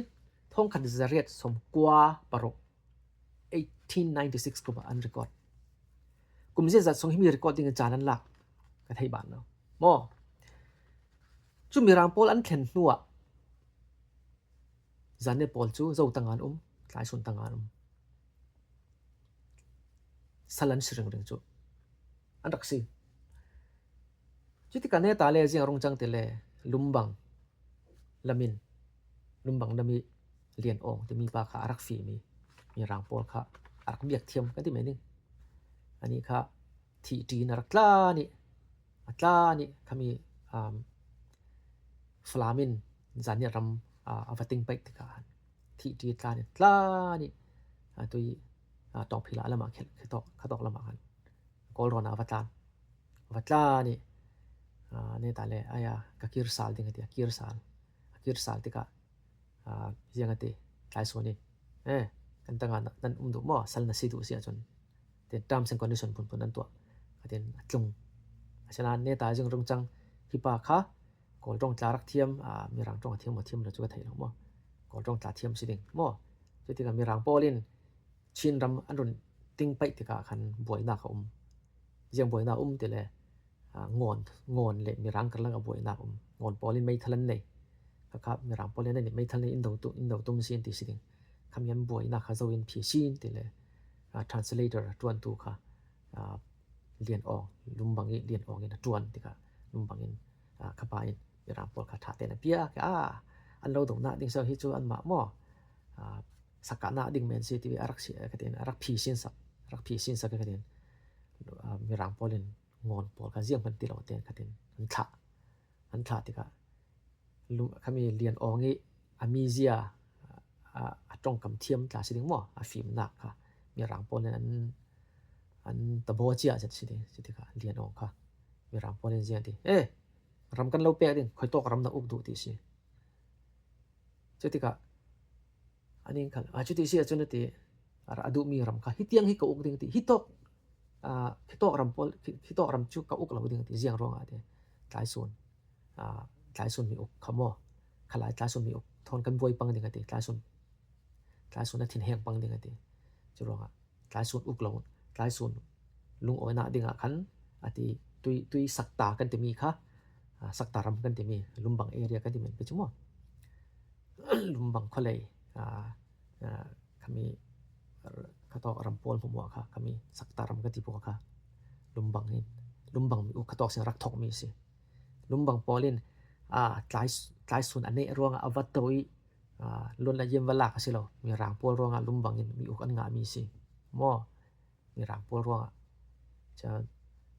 thawngkhat zariat sawmkua paruk, eighteen ninety six kum ah an record. Kum ziat zat sung himi record ding in caan an lak ka thei ban lo maw? Cu Mirang pawl an thlen hnuah Zanniat pawl cu zo tangan um, tlaisun tangan um, sal an si ringring cu an rak si. Cutikah neta le ziang rung cang ti le Lumbang lamin, Lumbang lam i Lian Awng timi pa kha a rak fimi Mirang pawl kha a rak biak thiam kan ti mai ding. Ani kha thihṭi in a rak tlan i, a tlan i khami Falam in Zanniat ram a va ting paih tikah thihṭi tlan i, tlan i, a tui Tawngphila lamah khatawk, khatawk lamah khan Kawl rawn a va tlan, va tlan i, neta le aya ka kir sal ding a ti, a kir sal, a kir sal tikah ziang a ti, tlaisun in, eh, kan tangah nan um duh maw, sal na si duh si ahcun tin terms and condition phunphun an tuah. Khatin a tlung. Asinain neta zing rung cang hi pa kha Kawl ṭawng tla rak thiam, Mirang ṭawng a thiam maw thiam lo cu ka thei lo maw. Kawl ṭawng tla thiam si ding maw. Cutikah Mirang pawl in Chin ram an run ting paih tikah khan buainak a um. Ziang buainak um ti le Ngawn, Ngawn le Mirang karlak a buainak um. Ngawn pawl in meithal an nei. Kha kha Mirang pawl in an i meithal nei in do tum, in do tum si an ti si ding. Khami an buainak kha zo in phi si an ti le translator a ṭuantu kha Lian Awng, Lumbang i Lian Awng in a ṭuan tikah Lumbang in kha pa in Mirang pawl kha ṭha tein a piak. An lo donak ding so hi cu anmah maw, sakahnak ding men si ti a rak si, khatin a rak phi sinsak, a rak phi sinsak khatin Mirang pawl in Ngawn pawl kha ziang hman ti lo tein khatin an thlah, an thlah tikah khami Lian Awng i a mizia a ṭongkam thiam tla si ding maw, a fimnak kha Mirang pawl in an, an tabaw cia zet si ding. Cutikah Lian Awng kha Mirang pawl in ziang ti, eh, ram kan lo pek ding, khuitawk ram na uk duh ti si. Cutikah a ning khal, a cuti si ahcun a ti, a duhmi ram kha hitiang hi ka uk ding ti, hitawk, hitawk ram pawl, hitawk ram cu ka uk lo ding ti, ziang ruangah ti, tlaisun, tlaisun mi uk kha maw, khalai tlaisun mi uk thawn kan buai pang ding a ti, tlaisun, tlaisun a thinheng pang ding a ti. Cu ruangah tlaisun uk lo, tlaisun lungawinak dingah khan a ti, tui, tui sakta kan timi kha, sakta ram kan timi, Lumbang area kan timi an pe cu maw. Lumbang khualei, khami khatawk ram pawl hmuahhmuah kha, khami sakta ram kan ti pawl kha Lumbang in, Lumbang mi uk khatawk sin rak thawkmi si. Lumbang pawl in tlai, tlaisun a neh ruangah a va to i, lun a yem va lak a si lo, Mirang pawl ruangah Lumbang in mi uk an ngahmi si maw. Mirang pawl ruangah. Cun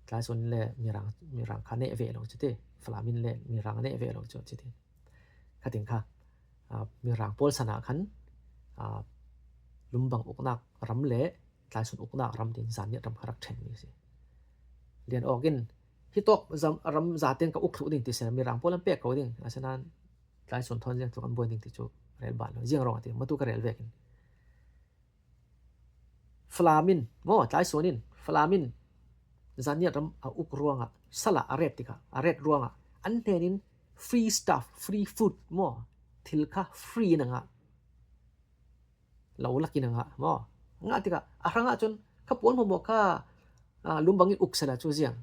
tlaisun le Mirang, Mirang kha neh ve lo cu ti, Falam in le Mirang neh ve lo cu ti. Khatin kha Mirang pawl san ah khan Lumbang uknak ram le tlaisun uknak ram tin Zanniat ram kha rak ṭhenmi si. Lian Awng in hitawk ram zaten ka uk thluh ding ti si, Mirang pawl an pek ko ding, asinain tlaisun thawn ziang tluk an buai ding ti cu rel ban lo, ziang ruangah ti matu ka rel vekin. Falam in maw, tlaisun in Falam in Zanniat ram a uk ruangah, sal ah a ret tikah, a ret ruangah an hnen in free stuff, free food maw, thil kha free in a ngah. lo lakin a ngah maw. A ngah tikah a hrangah cun kha puan hmuahhmuah kha, ah, lumbang in uk sela cu ziang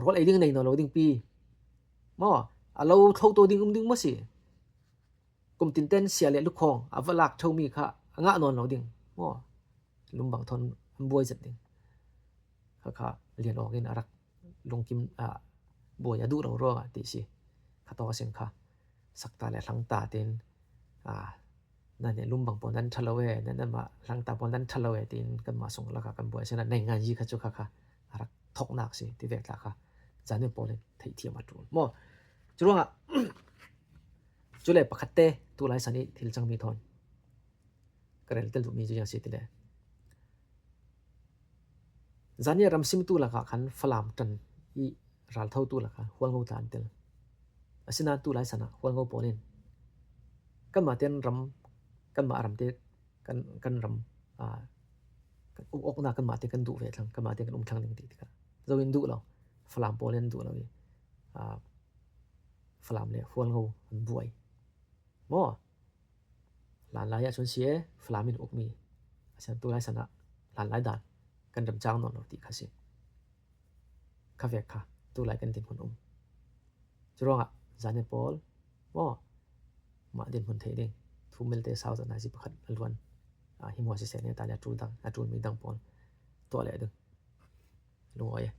rual ei ding nei nawn lo ding pi maw. A lo thlo to ding um ding maw si. Kum tinten sia le lukhawng a va lak ṭhomi kha a ngah nawn lo ding maw. Lumbang thawn an buai zet ding. Kha kha Lian Awng in a rak lungkim, ah, buai a duh lo ruangah ti si. Kha tawk a sin kha sakta le hlangta tin, ah, nan nih lumbang pawl nan ṭha lo e, nan, nanmah hlangta pawl nan ṭha lo e tiin kanmah sung lakah kan buai a sin a nei ngan yi kha cu kha kha a rak thoknak si ti vek tla kha zan in pawl in theihthiam a ṭul maw. Curuangah cule pakhatte tulai san i thil cangmi thawn ka rel tel duhmi cu ziang si tile, zan i ram simtu lakah khan Falam ṭan i ralthotu lakah Hualngo tla an tel. Asinain tulai san ah Hualngo pawl in kanmah tein ram, kanmah ram te kan, kan ram, aa, kan uk awknak kanmah te kan duh ve thlang, kanmah te kan um thlang ding ti tikah zo in duh lo, Falam pawl in duh lo i, aa, Falam le Hualngo an buai maw. Hlanlai ah cun si e, Falam in ukmi a sian tulai san ah hlanlai dan kan remcang nawn lo ti kha si. Kha vek kha tulai kan dinhmun um. Curuangah zan i pawl maw, mah dinhmun theih ding, thu milte sau zat nai si pakhat a luan, ah, hi hmuah siseh ne ta le a ṭul dang, a ṭulmi dang pawl tuah leh ding. Lungawi e.